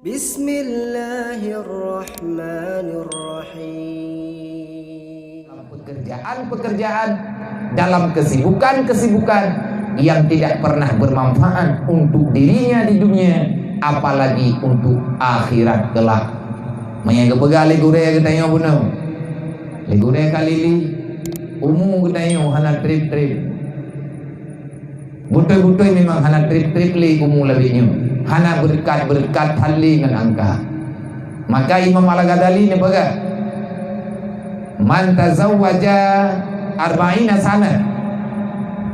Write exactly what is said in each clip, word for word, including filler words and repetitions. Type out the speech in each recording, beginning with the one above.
Bismillahirrahmanirrahim. Dalam pekerjaan-pekerjaan, dalam kesibukan-kesibukan yang tidak pernah bermanfaat untuk dirinya di dunia, apalagi untuk akhirat kelak. Meunyoe geupeugah lé gurée geutanyoe bunoe, lé gurée Khalili, umu geutanyoe hana treb-treb. Beutôi-beutôi memang hana treb-treb lé umu lagée nyoe, hana beureukat-beureukat that lé ngon angka. Maka Imam Al-Ghazali neupeugah, "Man tazawwaja arba'ina sanah,"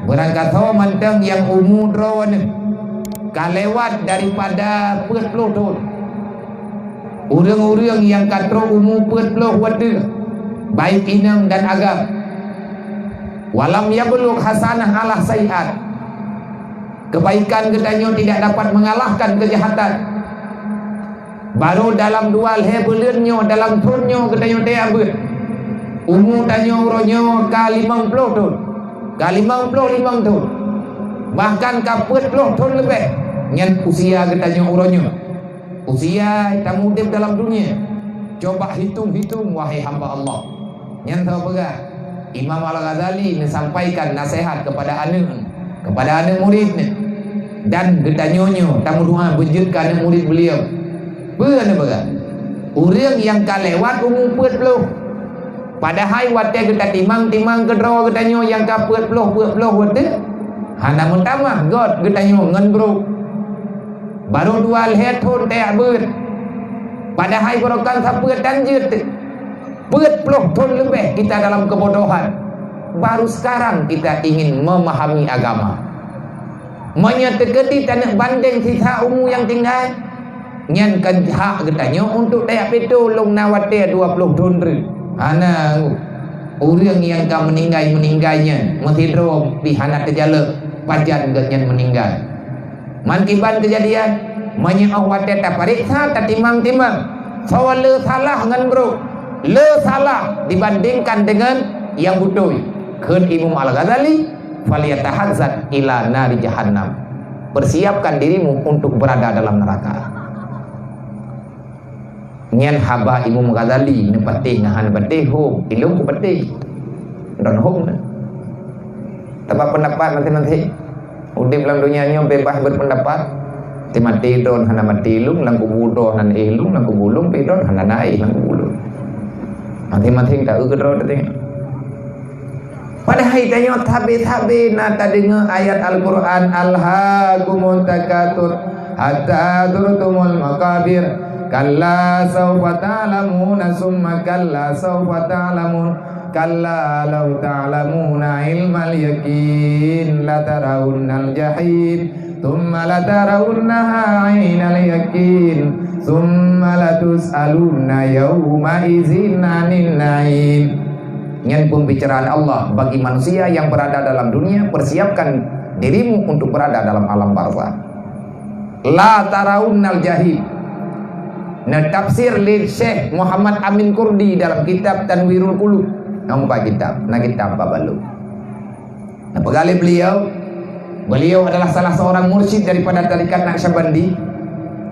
beurangkasoe mantong nyang umu droeneuh ka lewat daripada peuet ploh thon. Ureuëng-ureuëng nyang ka trok umu peuet ploh watée, baik inong dan agam, walam yablugh hasanah ala sayyi'at, kebaikan geutanyoe tidak dapat mengalahkan kejahatan. Barô dalam dua lhée buleuen nyoe, dalam thon nyoe geutanyoe teuyak beuet. Umu tanyoe uroe nyoe ka limong ploh thon, ka limong ploh limong thon, bahkan ka peuet ploh thon leubeh nyan usia geutanyoe uroe nyoe. Usia tamudeb dalam dunia, coba hitung-hitung, wahai hamba Allah. Nyan saboh peugah, Imam Al-Ghazali neusampaikan naseuhat kepada aneuëk, kepada aneuëk murid nyan. Dan geutanyoe nyoe tameudoá beujeuet keu aneuëk murid beliau. Peue neupeugah? Ureuëng nyang ka lewat umu peuet ploh. Padahai watée geutatimang-timang keudroe geutanyoe nyang ka peuet ploh, peuet ploh watée, hana meutamah göt geutanyoe ngon brok. Barô dua lhée thon teuyak beuet. Padahai barô kon sapeue tan jeuet, peuet ploh thon leubeh kita dalam keubodohan. Baru sekarang kita ingin memahami agama. Meunyoe teukeudi taneuk bandeng sisa umu nyang tinggai, nyan kon hak geutanyoe untuk teuyak pitu lôn na watée dua ploh thon treuk. Hana, ureuëng nyang ka meuninggai-meuninggai nyan meusidroe pih hana teujalok pajan geuhnyan meuninggai. Man kiban keujadian, meunyoe watée tapareksa, tatimang-timang, soe le salah ngon brok, le salah dibandingkan deungon nyang beutôi. Kheun Imam Al-Ghazali, "Falyatahazzan ila nari jahannam." Persiapkan dirimu untuk berada dalam neraka. Nyan haba Imam Ghazali, neupatéh ngon hana neupatéh, hom, ilong kupatéh. Droen hom na. Teuma pendapat maséng-maséng. Udeb lam donya nyoe bebas berpendapat. Ti maté droen hana maté lôn, lam kubu droen hana éh lôn, lam kubu lôn pih droen hana na éh lam kubu lôn. Maséng-maséng taeu keudroe teuh. Padahai tanyoe sabe-sabe na tadeungoe ayat Al-Qur'an, "Alhaakumut takatsur hatta zurtumul maqabir. Kalla saufa ta'lamuna, summa kalla saufa ta'lamun. Kalla law ta'lamuna ilmal yaqin, latarawunnal jahim. Tsumma latarawunnaha 'ainal yaqin. Tsumma latus'alunna yauma'idzin 'anin na'im." Nyan pembicaraan Allah bagi manusia yang berada dalam dunia, persiapkan dirimu untuk berada dalam alam barzakh. La tarawunnal jahim. Neutafsir lé Syekh Muhammad Amin Kurdi dalam kitab Tanwirul Qulub. Nampak kitab, na kitab babalu. Neupeugah lé beliau, beliau adalah salah seorang mursyid daripada tarekat Naqsyabandi.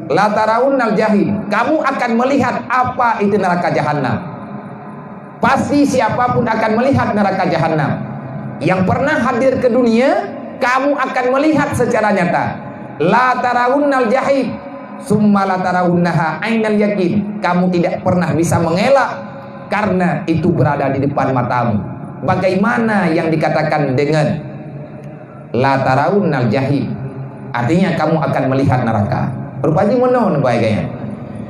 La tarawunnal jahim, kamu akan melihat apa itu neraka jahanam. Pasti siapapun akan melihat neraka jahanam. Yang pernah hadir ke dunia, kamu akan melihat secara nyata. La tarawunnal jahim, summa la tarawunnaha ainal yakin. Kamu tidak pernah bisa mengelak karena itu berada di depan matamu. Bagaimana yang dikatakan dengan la tarawunnal jahim? Artinya kamu akan melihat neraka. Rupajih meunoe neubai gaya.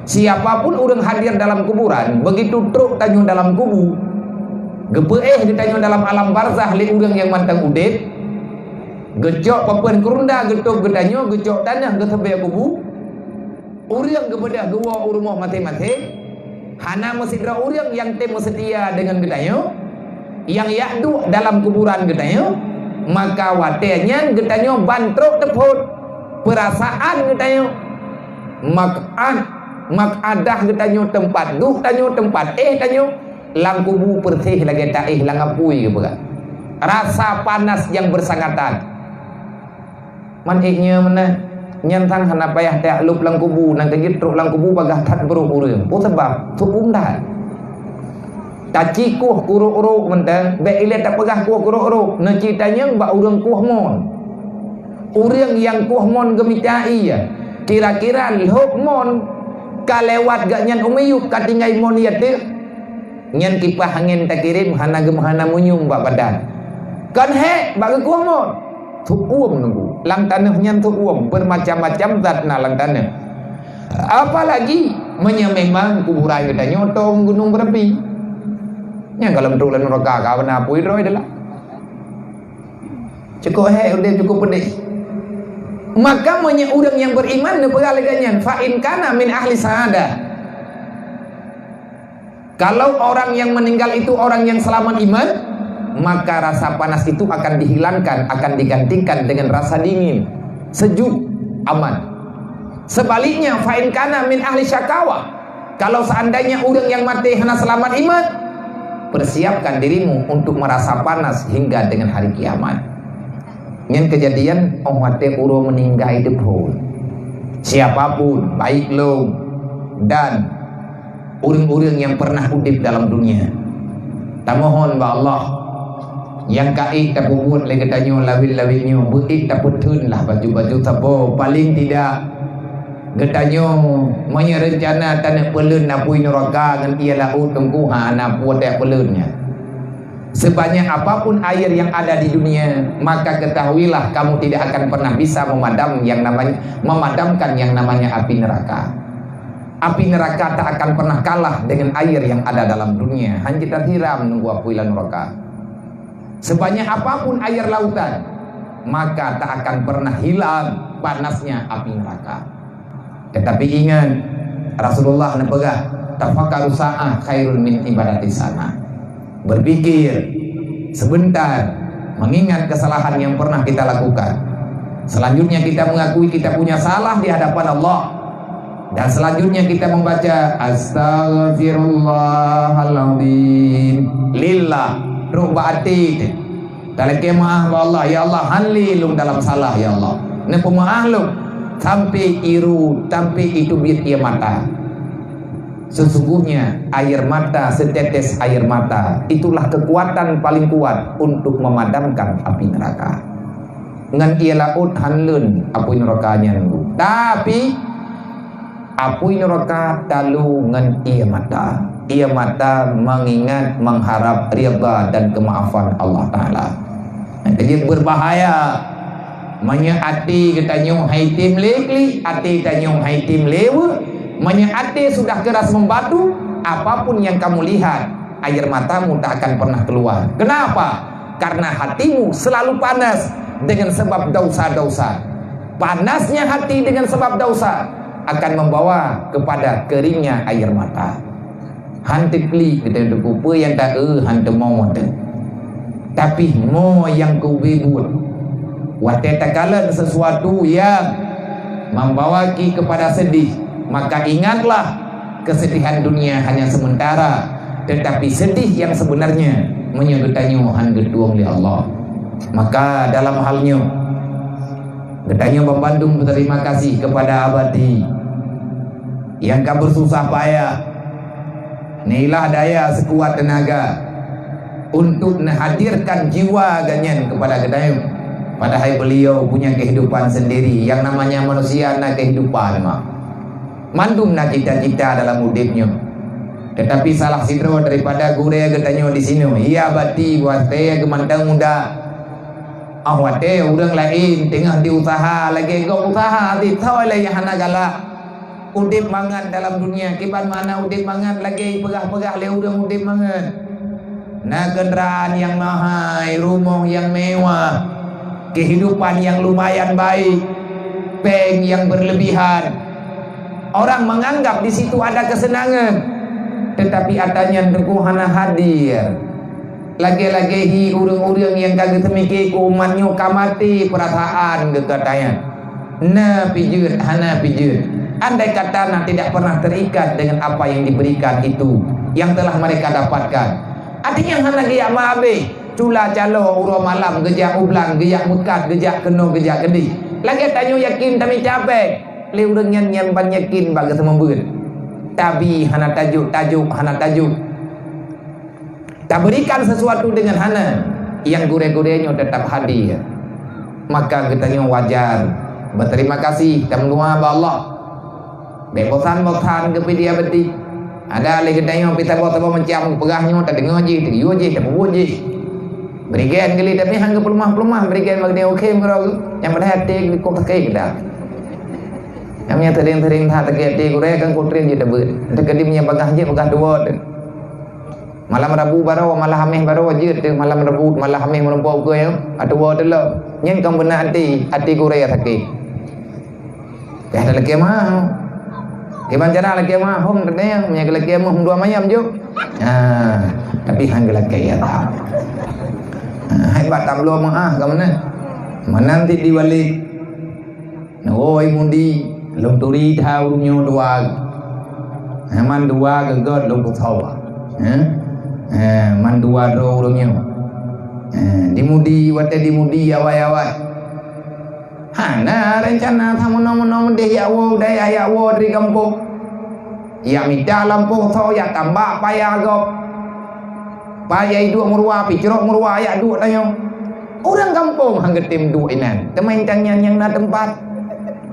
Siapapun ureuëng hadir dalam kuburan, begitu trok tanyoe dalam kubu, geupeuéh geutanyoe dalam alam barzakh lé ureuëng nyang mantong udeb, geucok papan keurunda geutôb geutanyoe, geucok tanah geuseubée kubu, ureuëng geubeudôh geuwoe u rumoh maséng-maséng, hana meusidroe ureuëng nyang tem meuseutia deungon geutanyoe, nyang jak duek dalam kuburan geutanyoe, maka watée nyan geutanyoe ban trok teuphon peurasaan geutanyoe, maq'ad, maq'adah geutanyoe, teumpat duek tanyoe, teumpat éh tanyoe, lam kubu peureséh lagée taéh lam apui geupeugah. Rasa panas nyang beusangatan. Man ék nyoe meunan. Nyan sang hana payah tajak lôb lam kubu, nyang ka jeuet trok lam kubu bagaih that brôk ureuëng. Peue sabab? Seuuem that. Taci kueh kurok-rok mantong, bék ilée tapeugah kueh kurok-rok, neuci tanyong bak ureuëng kueh mon. Ureuëng nyang kueh mon geumita ié, kira-kira lhok mon ka lewat gobnyan u miyueb ka tinggai mon ié teuh. Nyan kipah angén takirém hana geumeuhana munyueng bak badan. Kon hék bak geukueh mon. Seuuem nunggu. Lam tanoh nyan seuuem, beumacam-macam zat na lam tanoh. Apalagi meunyoe memang kuburan geutanyoe tông gunong berapi. Nyang ka lom trok lam nuraka ka na apui droe deuh lah. Cukup hék udeb, cukup pedih. Maka meunyoe ureuëng nyang beriman neupeugah lagée nyan, fa in kana min ahli sa'adah. Kalau orang yang meninggal itu orang yang selamat iman, maka rasa panas itu akan dihilangkan, akan digantikan dengan rasa dingin, sejuk, aman. Sebaliknya, fa in kana min ahli syakawa, kalau seandainya ureuëng nyang maté hana selamat iman, persiapkan dirimu untuk merasa panas hingga dengan hari kiamat. Nyan kejadian óh watée uroe meuninggai teuphon. Siapapun, baik lôn dan ureuëng-ureuëng nyang pernah udeb dalam dunia. Tamohon bak Allah, nyang ka ék tapeubuet lé geutanyoe lawét-lawét nyoe, beuék tapeutheun lah baju-baju saboh, paling tidak geutanyoe meunyoe reuncana taneuk peuleuen apui nuraka ngon ié laôt teungku, hana peue teupeuleuennya. Sebanyak apapun air yang ada di dunia, maka ketahuilah kamu tidak akan pernah bisa memadam yang namanya, memadamkan yang namanya api neraka. Api neraka tak akan pernah kalah dengan air yang ada dalam dunia. Hanya kita siram nunggu apui lam neraka. Sebanyak apapun air lautan, maka tak akan pernah hilang panasnya api neraka. Tetapi ingat, Rasulullah neupeugah, "Tafakkaru sa'ah khairun min ibadati sana." Berpikir sebentar, mengingat kesalahan yang pernah kita lakukan. Selanjutnya kita mengakui kita punya salah di hadapan Allah. Dan selanjutnya kita membaca, "Astaghfirullahaladzim." Lillah, trok bak até. Talakée meuáh bak Allah, "Ya Allah, han lé lôn dalam salah, ya Allah. Neupeumeuáh lôn." Sampai iru, sampai itu biet ié mata. Sesungguhnya air mata, setetes air mata, itulah kekuatan paling kuat untuk memadamkan api neraka. Ngon ié laôt han leuen apui neraka nyan. Tapi apui neraka talu ngon ié mata. Ié mata mengingat, mengharap ridha dan kemaafan Allah Taala. Jadi berbahaya. Meunyoe até geutanyoe hai tem lé klik, até tanyoe hai tem lé weuek, meunyoe até sudah keras membatu, apapun yang kamu lihat, air matamu tak akan pernah keluar. Kenapa? Karena hatimu selalu panas dengan sebab dosa-dosa. Panasnya hati dengan sebab dosa akan membawa kepada keringnya air mata. Han teuklik geutanyoe teungku, peue nyang ta-eu han teumo teuh. Tapi mo nyang keubeue buet. Watée takalon sesuatu yang membawa ki kepada sedih, maka ingatlah, kesedihan dunia hanya sementara, tetapi sedih yang sebenarnya meunyoe geutanyoe han geutueng lé Allah. Maka dalam hal nyoe, geutanyoe banmandum berterima kasih kepada Abati nyang ka bersusah payah, neuilah daya sekuat tenaga untuk neuhadirkan jiwa geuhnyan kepada geutanyoe. Padahai beliau punya kehidupan sendiri. Yang namanya manusia na kehidupan, mak. Mandum na cita-cita dalam udeb nyoe. Tetapi salah sidroe daripada gurée geutanyoe di sinoe, ia Abati watée geumantong muda. Ah, watée ureuëng laén teungoh diusaha lagée gob usaha, sithoi lé nyang hana galak. Udeb mangat dalam dunia, kiban makna udeb mangat lagée peugah-peugah lé ureuëng udeb mangat. Na kenderaan nyang mahai, rumoh nyang mewah, kehidupan nyang lumayan baik, péng nyang berlebihan. Orang menganggap di situ ada kesenangan, tetapi ata nyan teungku hana hadir. Lagée-lagée hi ureuëng-ureuëng nyang ka geuseumiké keu umat nyoe ka maté peurasaan geuh ka tanyan. Na pih jeuet, hana pih jeuet. Andai kata na tidak pernah terikat dengan apa yang diberikan itu, yang telah mereka dapatkan. Artinya hana geujak meuhabéh, cula calo uroe malam geujak u blang, geujak meukat, geujak keunoe, geujak keudeh. Lagée tanyoe yakin tamita péng, lé ureuëng nyan, nyan ban yakin bak geuseumeubeuet. Tabi hana tajok, tajok hana tajok. Taberikan sesuatu dengan hana, nyang gurée-gurée nyoe teutap hadir. Maka geutanyoe wajar beuterima kasih dan meudoa bak Allah. Bék bosan-bosan geupidia beutih. Ada lé geutanyoe pih saboh-saboh macam, peugah nyoe tadeungoe jih, tayue jih, tapeubuet jih. Berigen geuli tapi han geupeuleumah-peuleumah, berigen bak geutanyoe, oke, meurok nyang padahai até geulikot sakét dah. Nyang nyan sering-sering that sakét até gurée kan kutrien jih tabeuet. Teukeudi meunyoe bagah jih, bagah dua tu. Malam Rabu baroe, malam Hameh baroe jeuet teuh, malam Rabu, malam Hameh meureumpok ukeue nyoe, atuwoe teulok. Nyan kon beuna até, até gurée sakét. Kah talakée meuah. Kiban cara lakée meuah, hom teutanyong, meunyoe geulakée meuah dua mayam jok. Ha, tapi han geulakée ya tak. Ha, hai bak tabloe meuah ka meunan. Meunan ti di Walid. Woi Mudi, lôn turi that ureuëng nyoe dua. Ha, man dua geugot lôn peusawa. Ha? Ha, man dua droe ureuëng nyoe. Ha, di Mudi, watée di Mudi awai-awai. Hana reuncana sameunoe-meunoe meudeh yak woe u dayah, yak woe di gampông. Yak mita lampôh soe, yak tambak paya gob. Paya iduek meuruwa, picrok meuruwa yak duek tanyoe. Ureuëng gampông han geutem duek inan, teuma intan nyan nyang na teumpat.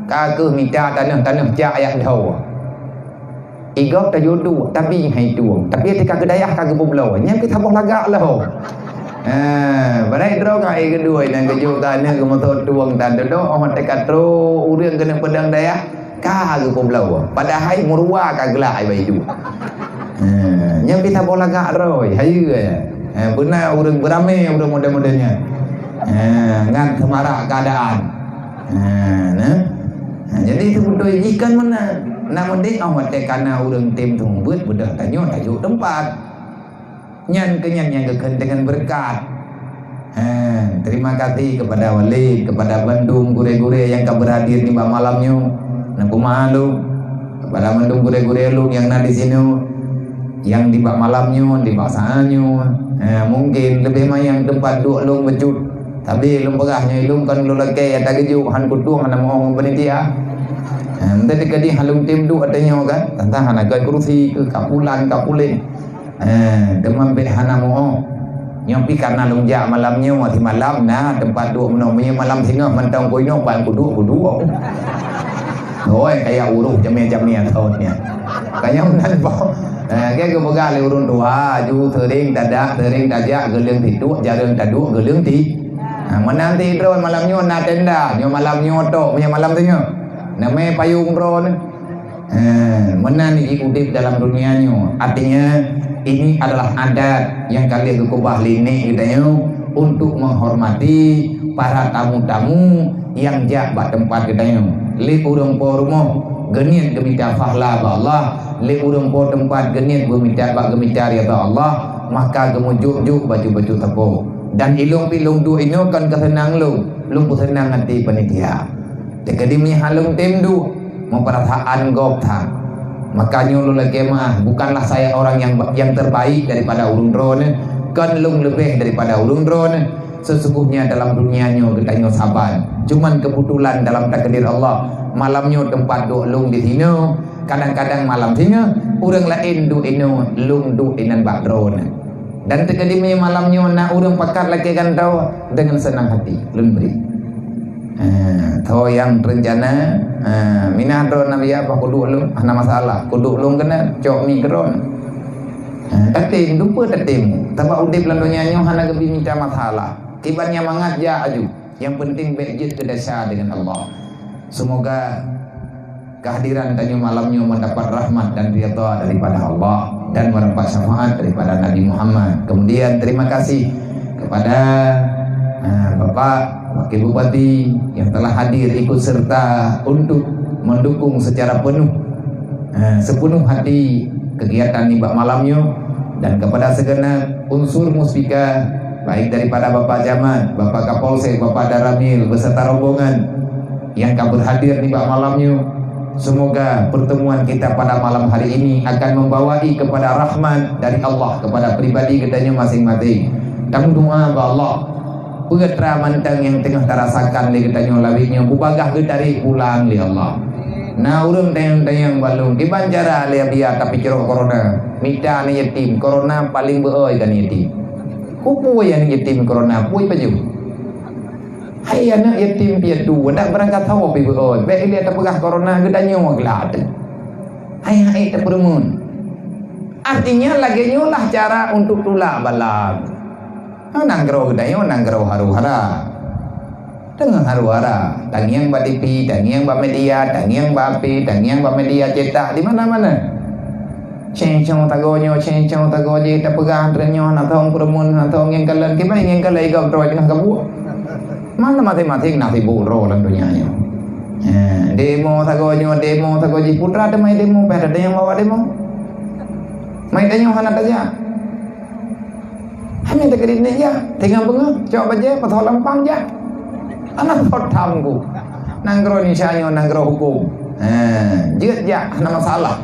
Ka kheueh mita tanoh-tanoh jak yak dhoe. Igob tajok duek, tapi hai tueng. Tapi até ka keu dayah ka geupeubloe. Nyan pih saboh lagak lom. Ha, barai droe ka hai keudua nyang geujok keu aneuk geumoto tueng tan dudoe, oh teuka trok ureuëng keuneuk peudong dayah ka geupeubloe. Padahai meuruwa ka geulak ai bak iduek. Ha, nyan pih saboh lagak droe, hayeue. Ha, beuna ureuëng beuramé ureuëng model-model nyan. Ha, ngan seumarak keuadaan. Ha, nah. Ha, jadi seubeutôi jih kan meunan. Namun di Allah watée kana ureuëng tem seumeubeuet beudôh tanyoe tajok teumpat. Nyan keu nyan nyang geukheun deungon beureukat. Ha, terima kasih kepada Walid, kepada bandum gurée-gurée nyang ka beurhadir nibak malam nyoe. Neupeumeu'ah lôn kepada bandum gurée-gurée lôn nyang na di sinoe. Nyang dibak malam nyoe, dibak saát nyoe, eh, mungken leubeh manyang teumpat duek lôn bacut. Tapi lôn peugah nyoe lôn kon lôn lakée ata geujok han kutueng hana meu'oh ngon panitia. Eh, entah dikeudi han lôn tem duek ata nyoe kan, tantang hana gét kursi keu kapulan kapulen. Eh, teuma bék hana meu'oh. Nyoe pih karena lôn jak malam nyoe, simalam na teumpat duek meunoe, meunyoe malam singoh mantong kuinoe ban kuduek-kuduek. Hôi, kaya uruh jamé-jamé thon nyan. Kaya meunan boh. Eh, ke geupeugah lé ureuëng tuha, ju seuring tadak, seuring tajak, geuleueng tiduek, jareueng taduek, geuleueng ti. Ha, meunan ti droe malam nyoe na tenda, nyoe malam nyoe tok, meunyoe malam singoh. Namé payong droe nyoe. Ha, meunan jih udeb dalam dunia nyoe. Artinya, ini adalah adat nyang ka lheueh geukeubah lé nek geutanyoe untuk menghormati para tamu-tamu nyang jak bak teumpat geutanyoe. Lé ureuëng po rumoh geuniet geumita pahala bak Allah, lé ureuëng po teumpat geuniet beumita bak geumita ridha Allah, maka geumeujuk-juk bacut-bacut sapo. Dan ilong pih lôn duek inoe kon keuseunang lôn, lôn peuseunang até panitia. Teukeudi meuhan lôn tem duek, meupeurasaan gob that. Maka nyoe lôn lakée meu'ah, bukanlah saya orang yang, yang terbaik daripada ureuëng droeneuh, kon lôn leubeh daripada ureuëng droeneuh. Sesungguhnya dalam dunia nyoe geutanyoe saban. Cuman kebetulan dalam takdir Allah, malam nyoe teumpat duek lôn di sinoe, kadang-kadang malam singoh, ureuëng laén duek inoe, lôn duek inan bak droeneuh. Dan teukeudi malam nyoe na ureuëng pakat lakée gantoe, deungon seunang hati lôn bri. Ha, tho nyang teurencana, ha, minah droe Nabi apa kuduek lôn, hana masalah. Kuduek lôn keunan, cok mi keudroe. Ha, tatem, lupa tatem. Sabab udeb lam donya nyoe hana geubi mita masalah. Kiban nyang mangat jak aju. Yang penting bék jeuet keu desya dengan Allah. Semoga kehadiran tanyoe malam nyoe mendapat rahmat dan ridha daripada Allah dan mendapat syafaat daripada Nabi Muhammad. Kemudian terima kasih kepada, ah, Bapak Wakil Bupati yang telah hadir ikut serta untuk mendukung secara penuh, ah, sepenuh hati kegiatan nibak malam nyoe, dan kepada segenap unsur muspika, baik daripada Bapak Camat, Bapak Kapolsek, Bapak Danramil beserta rombongan yang ka berhadir nibak malam nyoe. Semoga pertemuan kita pada malam hari ini akan membawai kepada rahmat dari Allah kepada pribadi geutanyoe masing-masing. Tameudoa bak Allah, Peue tra mantong nyang teungoh tarasakan lé geutanyoe lawét nyoe, bubagaih geutarek pulang lé Allah. Na ureuëng tanyong-tanyong bak lôn, kiban cara lé Abiya tapeucrok corona? Mita aneuk yatim, corona paleng beu-oi keu aneuk yatim. Kupeue nyang yatim corona, peue pajoh? Hai aneuk yatim piatu, dak beurangkat sawoe pi beu-oi, bék ilée tapeugah corona geutanyoe geulah teuh. Hai-hai tapeureumeun. Artinya lagée nyoe lah cara untuk tulak bala. Ha, nanggroe geutanyoe nanggroe haru-hara. Teungoh haru-hara, tangieng bak T V, tangieng bak media, tangieng bak H P, tangieng bak media cetak di mana-mana. Ceng-cong tagoe nyoe, ceng-cong tagoe jih, tapeugah treun nyoe hana thong peureumeun, hana thong ngieng kalon, kiban ngieng kalon igop droe teungoh gabuek. Mana masing-masing na sibuk droe lam donya nyoe. Ha, demo tagoe nyoe, demo tagoe jih, putra teuma demo, payah ada nyang bawa demo. Mai tanyoe hana tajak. Hana teukeudi nyan jak, teungoh beungoh, cok bajée, peutoh lampang jak. Hana soe tham ku. Nanggroe Indonesia nyoe nanggroe huköm. Ha, jeuet jak, hana masalah.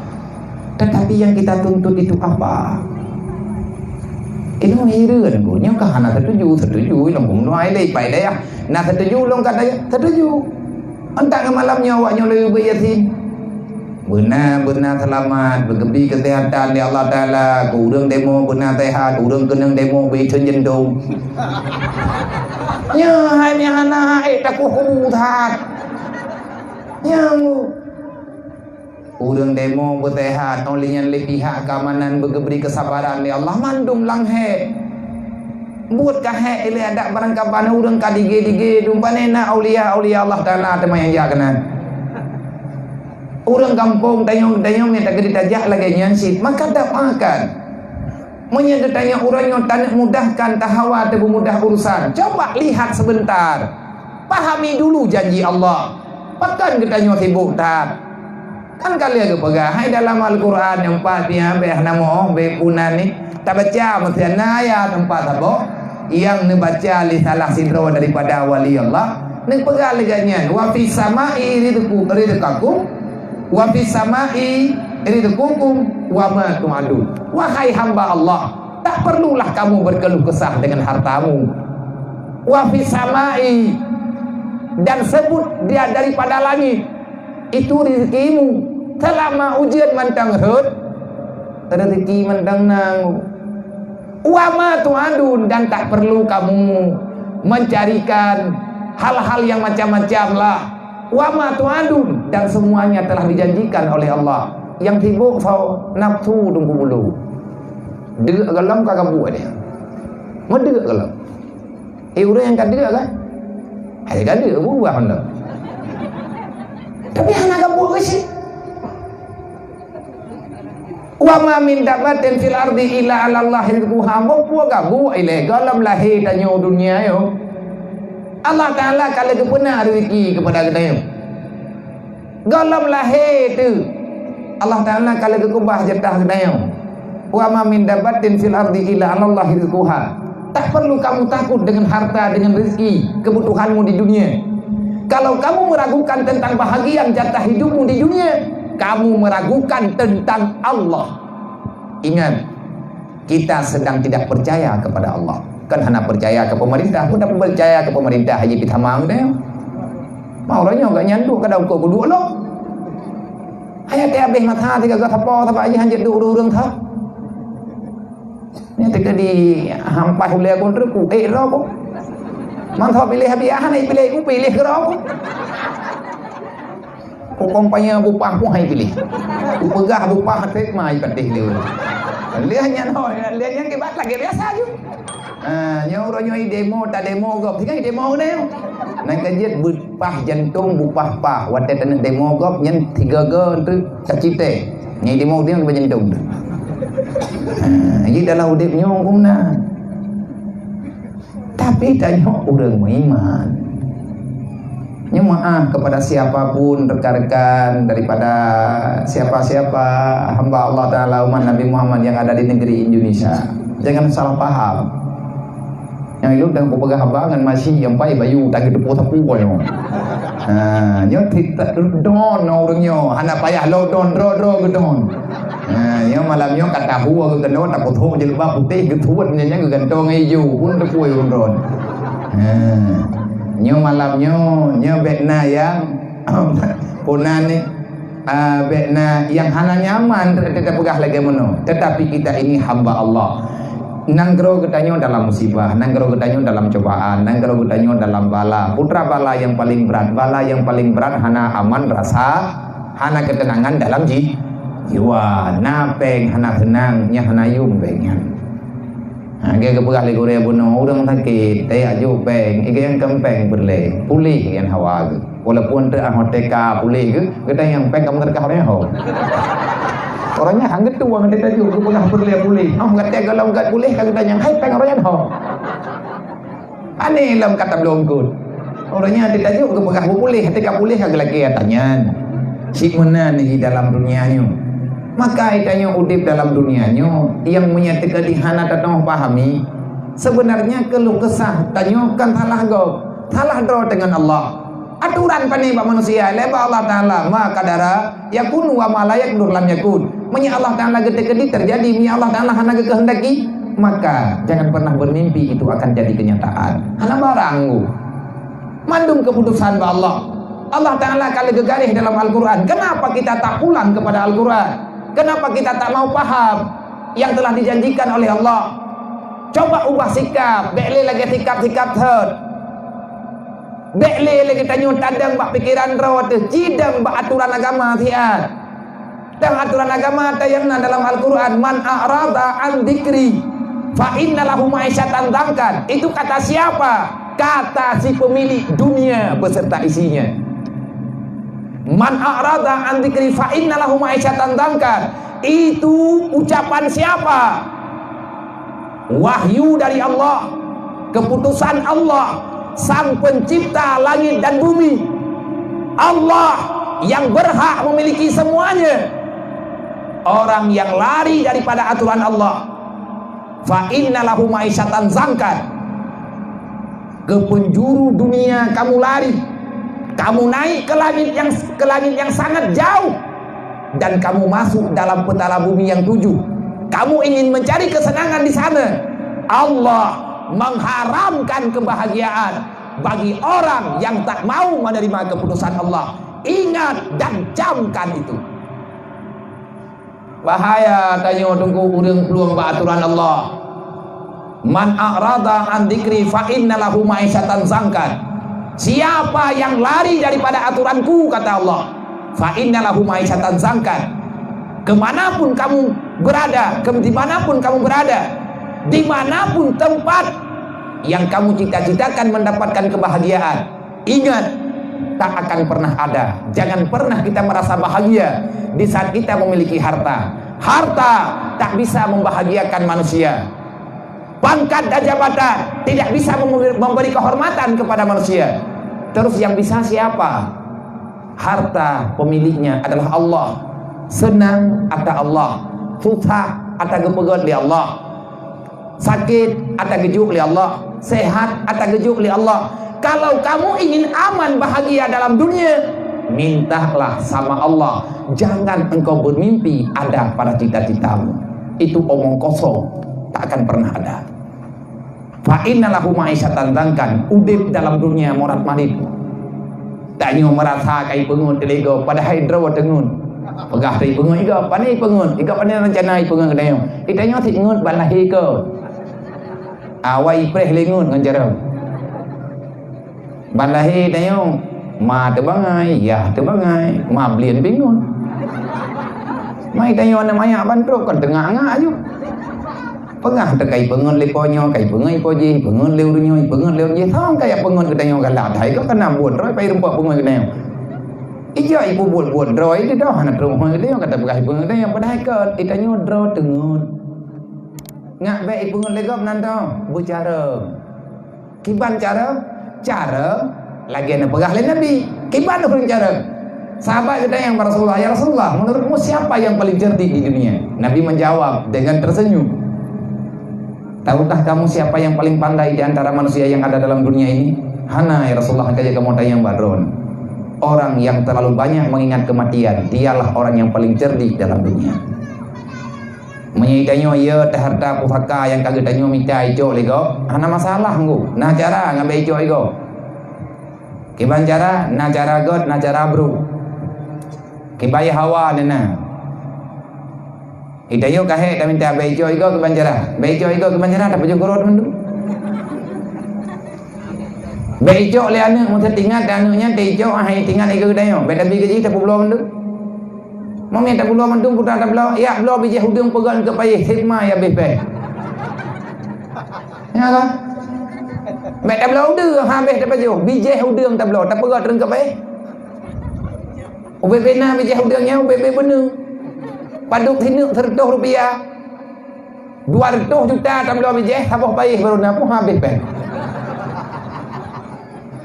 Tetapi yang kita tuntut itu apa? Inoe hireuen ku, nyoe ka hana setuju, setuju, ilong ku meunoe ilée ipai dayah. Na setuju, ilong ka dayah, setuju. Entah ngon malam nyoe awak nyoe lé ubé Yasin. Beuna, beuna seulamat, beugeubri keuseuhatan lé Allah Taala. Keu ureuëng demo beuna seuhat, ureuëng keunong demo beu itheun jantong. Nyoe hai meuhana hai takoh kubu that. Nyoe ureuëng demo beuseuhat, óh lheueh nyan lé pihak keamanan beugeubri keusabaran lé Allah, mandum lam hék. Buet ka hék ilée adak barangkaban ureuëng ka dige-dige, dumpa na aulia-aulia Allah Taala teuma nyang jak keunan. Ureuëng gampông tanyong-tanyong nyang takeudi tajak lagée nyan cit, maka dapakan. Meunyoe geutanyoe uroe nyoe taneuk mudahkan, tahawa teupeumudah urusan, coba lihat sebentar. Pahami dulu janji Allah. Pakon geutanyoe sibuk that? Kan ka lheueh geupeugah hai dalam Al-Quran nyang pat nyan, bék hana moh, bék punan ni. Tabaca meusian na ayat empat saboh nyang neubaca lé salah sidroe daripada wali Allah. Neupeugah lagée nyan, "Wa fis sama'i rizqu-, rizqakum, wa fis sama'i rizqukum wa ma tu'adun." Wahai hamba Allah, tak perlulah kamu berkeluh kesah dengan hartamu. Wa fis sama'i, dan sebut dia daripada langit. Itu rezekimu. Selama ujeuen mantong rhot, rezeki mantong na. Wa ma tu'adun, dan tak perlu kamu mencarikan hal-hal yang macam-macam lah. Wa ma tu'adun, dan semuanya telah dijanjikan oleh Allah. Nyang sibuk soe? Nafsu Teungku Bulu. Deuk gohlom ka gabuek dia. Meudeuk gohlom. Eh, ureuëng nyang ka deuk kan? Hai ka deuk, buah honda. Tapi hana gabuek keu cit. Wa ma min dabbatin fil ardi illa 'alallahi rizquha. Boh peue gabuek ilée gohlom lahé tanyoe dunia nyoe. Allah Taala ka lheueh geupeuna rezeki keupada geutanyoe. Gohlom lahé teuh, Allah Taala ka lheueh geukeubah jatah geutanyoe. Wa ma min dabbatin fil ardi illa 'alallahi rizquha. Tak perlu kamu takut dengan harta, dengan rezeki, kebutuhanmu di dunia. Kalau kamu meragukan tentang bahagian jatah hidupmu di dunia, kamu meragukan tentang Allah. Ingat, kita sedang tidak percaya kepada Allah. Kan hana percaya keu pemerintah, pun tak percaya keu pemerintah haji pitamang deh. Mau uroe nyoe gak nyan duek kada ukur kuduek lom. Ayah teh habéh masa tiga gak sapa sapa aja hanjeuet duek ureuëng-ureuëng tha. Ni teuka di hampai ulée kon treuk ku, eh, roh ko. Mantap pilih habéh, ah, hana pilih ku, pilih ke roh ko. Ku kampanye bupah pun hai pilih. Ku peugah bupah trek mai patéh lé. Lé nyan ho, lé nyan kibat lagée biasa ju. Ha, nyoe uroe nyoe demo, ta demo gob. Tinggai demo nyoe. Nang ka jeuet bupah jantong, bupah pah. Watée taneuk demo gob, nyan tiga ga tu tacité. Nyai demo dia bujantong tu. Ha, jadi dalam udép nyoe hukum na. Tapi tanyoe ureuëng meuiman. Nyoe maaf kepada siapapun rekan-rekan daripada siapa-siapa hamba Allah Taala umat Nabi Muhammad yang ada di negeri Indonesia. Jangan salah paham. Nyang ilôn dan kupeugah haba ngon masi nyang pai bayu tanggée teupeu sapu nyoe. Ha, nyoe ti-, ta-, don ureuëng nyoe, hana payah lo don, droe-droe geudon. Ha, nyoe malam nyoe ka tahu aku keunoe, takuthok jilbab putéh, geutuwot nyan nyang geugantong ijo, pun teupui ureuëng droe. Ha. Nyoe malam nyoe, nyoe bèk na nyang puna ni, ah, bèk na nyang hana nyaman teupeugah lagèe meunoe. Tetapi kita ini hamba Allah. Nanggroe geutanyoe dalam musibah, nanggroe geutanyoe dalam cobaan, nanggroe geutanyoe dalam bala. Putra bala yang paling berat, bala yang paling berat hana aman rasa, hana ketenangan dalam ji-, jiwa. Na pèng hana seunang, nyang hana yum pèng nyan. Ha, geupeugah lé gurèe bunoe, ureueng sakét, tajak jok pèng, i geuh nyang keu pèng peureulèe, puléh nyan hawa geuh. Walaupun teu ah T K puléh geuh, geutanyoe nyang pèng ka meuteuka ureueng ho. Ureueng nyan han geutueng teuka jok geupeugah peureulèe puléh. Oh, gata golom gèt puléh ka geutanyoe nyang hai pèng ureueng nyan ho. Aneh lom ka tabloe eungkôt. Ureueng nyan teuka jok geupeugah puléh, teuka puléh ka geulakèe ata nyan. Cit meunan di dalam dunia nyoe. Maka geutanyoe udép dalam dunia nyoe, nyang meunyoe teuka di hana tatoh pahami, sebenarnya keluh kesah tanyoe kan salah gob, salah droe deungon Allah. Aturan pane bak manusia, lé bak Allah Taala, ma qadara yakun wa ma la yaqdur lam yakun. Meunyoe Allah Taala geuteukeudi terjadi, meunyoe Allah Taala hana geukeuhendaki, maka jangan pernah bermimpi itu akan jadi kenyataan. Hana barang. Mandum keputusan bak Allah. Allah Taala ka lheueh geugaréh dalam Al-Quran. Kenapa kita tak pulang kepada Al-Quran? Kenapa kita tak mau paham yang telah dijanjikan oleh Allah? Coba ubah sikap, bèk lé lagèe sikap-sikap thot. Bèk lé lagèe tanyoe tadong bak pikeran droe teuh, cidong bak aturan agama siat. Dan aturan agama ta nyang na dalam Al-Quran, "Man a'rada an dzikri fa inna lahu ma'isyatan dzankan." Itu kata siapa? Kata si pemilik dunia beserta isinya. "Man a'rada an dzikri fa inna lahu ma'isyatan dzankan." Itu ucapan siapa? Wahyu dari Allah, keputusan Allah, Sang Pencipta langit dan bumi. Allah yang berhak memiliki semuanya. Orang yang lari daripada aturan Allah, fa inna lahu ma'isyatan dzankan. Ke penjuru dunia kamu lari. Kamu naik ke langit yang, ke langit yang sangat jauh. Dan kamu masuk dalam petala bumi yang tujuh. Kamu ingin mencari kesenangan di sana. Allah mengharamkan kebahagiaan bagi orang yang tak mau menerima keputusan Allah. Ingat dan camkan itu. Bahaya tanyoe teungku ureueng plueng bak aturan Allah. "Man a'rada an dzikri fa inna lahu ma'isyatan dzankan." Siapa yang lari daripada aturanku, kata Allah, "fa inna lahu ma'isyatan dzankan." Kemanapun kamu berada, ke, dimanapun kamu berada, dimanapun tempat yang kamu cita-citakan mendapatkan kebahagiaan, ingat, tak akan pernah ada. Jangan pernah kita merasa bahagia di saat kita memiliki harta. Harta tak bisa membahagiakan manusia. Pangkat dan jabatan tidak bisa memberi, memberi kehormatan kepada manusia. Terus yang bisa siapa? Harta pemiliknya adalah Allah. Seunang ata Allah, susah ata geupeugét lé Allah. Sakét ata geujok lé Allah, sehat ata geujok lé Allah. Kalau kamu ingin aman bahagia dalam dunia, mintalah sama Allah. Jangan engkau bermimpi ada pada cita-citamu. Itu omong kosong, tak akan pernah ada. Fa inna lahu ma'isyatan dzankan, udép dalam dunia morat-marit. Tanyoe meurasa ka ipeungeut lé gob, padahai droe teungeut. Peugah teuh ipeungeut lé gob, pane ipeungeut, lé gob pane rencana ipeungeut keu tanyoe. Itanyoe sit ngeut ban lahé keu. Awai ipreh lé ngeut ngon jaroe. Ban lahé tanyoe, ma teubangai, yah teubangai, ma blieng pih ngeut. Ma itanyoe aneuk manyak ban trok kon teungak-ngak aju. Peugah teuh ka ipeungeut lé po nyoe, ka ipeungeut po jih, ipeungeut lé ureueng nyoe, ipeungeut lé ureueng jih. Sang ka ipeungeut keu tanyoe galak, hai keu kana buet droe pai rumpok peungeut keu tanyoe. Ija ipubuet-buet droe, itu dah hana trok peungeut keu tanyoe, kata peugah ipeungeut keu tanyoe, padahai ka itanyoe droe teungeut. Ngak bèk ipeungeut lé gob nan tao, beucarông. Kiban carông? Carông lagèe na peugah lé Nabi. Kiban ureueng carông? Sahabat geutanyong bak Rasulullah, "Ya Rasulullah, menurutmu siapa yang paling cerdik di dunia?" Nabi menjawab dengan tersenyum, "Tahukah kamu siapa yang paling pandai di antara manusia yang ada dalam dunia ini?" "Hana, ya Rasulullah, nyang ka kamoe tanyong bak droeneuh." "Orang yang terlalu banyak mengingat kematian, dialah orang yang paling cerdik dalam dunia." Meunyoe tanyoe yö teuh hareuta pusaka nyang ka geutanyoe mita icok lé gob, hana masalah ngon. Na cara ngon bèk icok lé gob. Kiban cara, na cara göt, na cara brôk. Kiban hawa na. Itanyoe ka hék tamita bèk icok lé gob kiban cara. Bèk icok lé gob kiban cara, tapajoh keurot mandum. Bèk icok lé aneuk, meuseuti ingat aneuk nyan taicok, ah, hai tingat lé geutanyoe. Bèk tabi keu jih, tapubloe mandum. Meunyoe tabloe mandum, putra tabloe, jak bloe bijéh udeueng peugöt keu payéh, hikmah ya bèh-bèh. Ya kan? Bèk tabloe udeueng, habéh tapajoh. Bijéh udeueng tabloe, tapeugöt treun keu payéh. Ubé-bé na bijéh udeueng nyan, ubé-bé beuneu. Padub sineuk seureutôh rupiah. Dua reutôh juta tabloe bijéh, saboh payéh baru na pun habéh péng.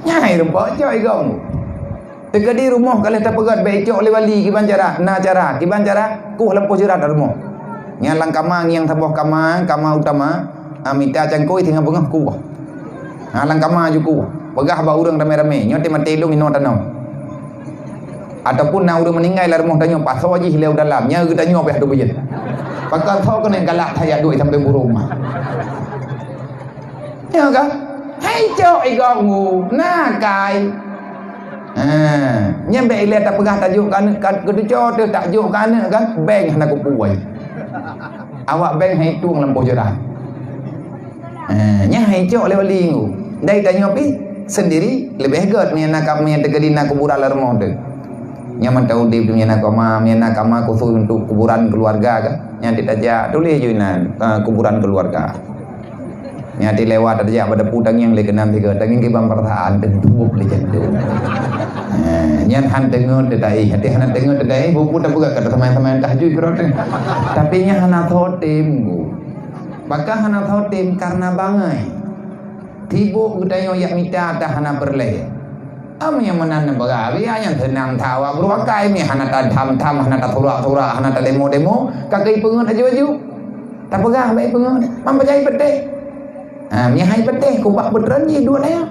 Nyan hai rumpok cok igong. Teukeudi rumoh ka lheueh tapeugöt bèk icok lé wali kiban cara, na cara, kiban cara, kueh lampôh jeurat lam rumoh. Nyan lam kama ngieng saboh kama, kama utama, ah, mita cangkôi singoh beungoh kueh. Ha, lam kama ju kueh. Peugah bak ureueng ramé-ramé, nyoe teuh maté lôn inoe tanoh. Ataupun na ureueng meuninggai lam rumoh tanyoe, pasoe jih lé u dalam, nyan geutanyoe payah tapeujeuet. Pakon soe keuneuk galak that jak duek sampoe burông mah. Ya kan? Hai cok igong u, na kai. Ha, nyan bèk ilèe tapeugah tajok keu aneuk, ka, keutuco teuh tajok keu aneuk kan, beng hana kupuai. Awak beng hai tueng lampôh jeurat. Ha, nyan hai cok lé wali ngu. Dai tanyoe pih sendiri leubeh göt meunyo na ka, meunyo teukeudi na kuburan lam rumoh teuh. Nyan mantong udép teuh meunyo na kama, meunyo na kama khusus untuk kuburan keuluwarga kan. Nyan ditajak tuléh ju inan, ha, kuburan keuluwarga. Nyan dilewat tajak bak dapu tangieng lé keunan tiga, tangieng kiban peurasaan teuh duek lé jantung. Ha, nyan han teungeut teuh taéh, até hana teungeut teuh taéh, buku tapeugah kata samaén-samaén tahajud keudroe teuh. Tapi nyan hana soe tem, Bu. Pakon hana soe tem? Karena bangai. Sibok geutanyoe jak mita, ata hana peureulèe. Am nyang meunan neupeugah, biya nyang seunang that awak beuruakai, mi hana tadham-tham, hana tasurak-surak, hana tademo-demo, ka keu ipeungeut aju-aju. Tapeugah bèk ipeungeut, man pajan ipeuteh. Ha, mi hai peuteh, kubak beutreun jih duek nyan.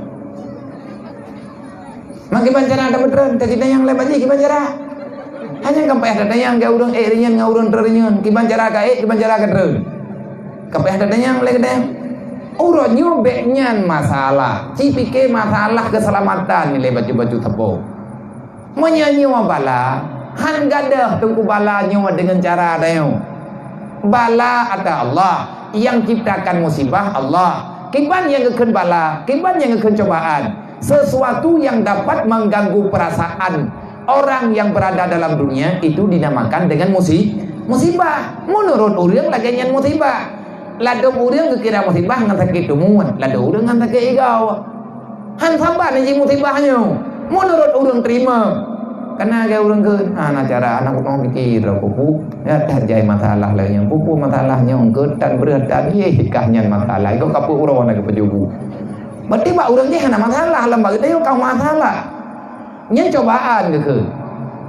Man kiban cara tabeutreun, ka jitanyong lé bak jih kiban cara. Hanya kan payah tatanyong keu ureueng ék reunyeun ngon ureueng treun reunyeun, kiban cara ka ék, kiban cara ka treun. Ka payah tatanyong lé geutanyoe. Uroe nyoe bèk nyan masalah. Ci pike masalah keuseulamatan nilai bacut-bacut sapo. Meunyoe nyoe bala, han gadôh teungku bala nyoe deungon cara tanyoe. Bala ata Allah, nyang ciptakan musibah Allah. Kiban nyang geukheun bala, kiban nyang geukheun cobaan. Sesuatu yang dapat mengganggu perasaan orang yang berada dalam dunia itu dinamakan dengan musi-, musibah. Menurut ureueng lagèe nyan musibah. Ladôm ureueng geukira musibah ngon sakét teumon, ladôm ureueng ngon sakét igau. Han saban jih musibah nyoe. Menurut ureueng terima. Kana lagèe ureueng kheun, hana cara aneuk keunoe pike droe pupu. Ya, that jai masalah lagèe nyan. Pupu masalah nyoe keu tan breuh tan yeh kah nyan masalah. Iko kapeuet uroe na geupeujubu. Berarti bak ureueng jih hana masalah, lam bak geutanyoe ka masalah. Nyan cobaan geukheun.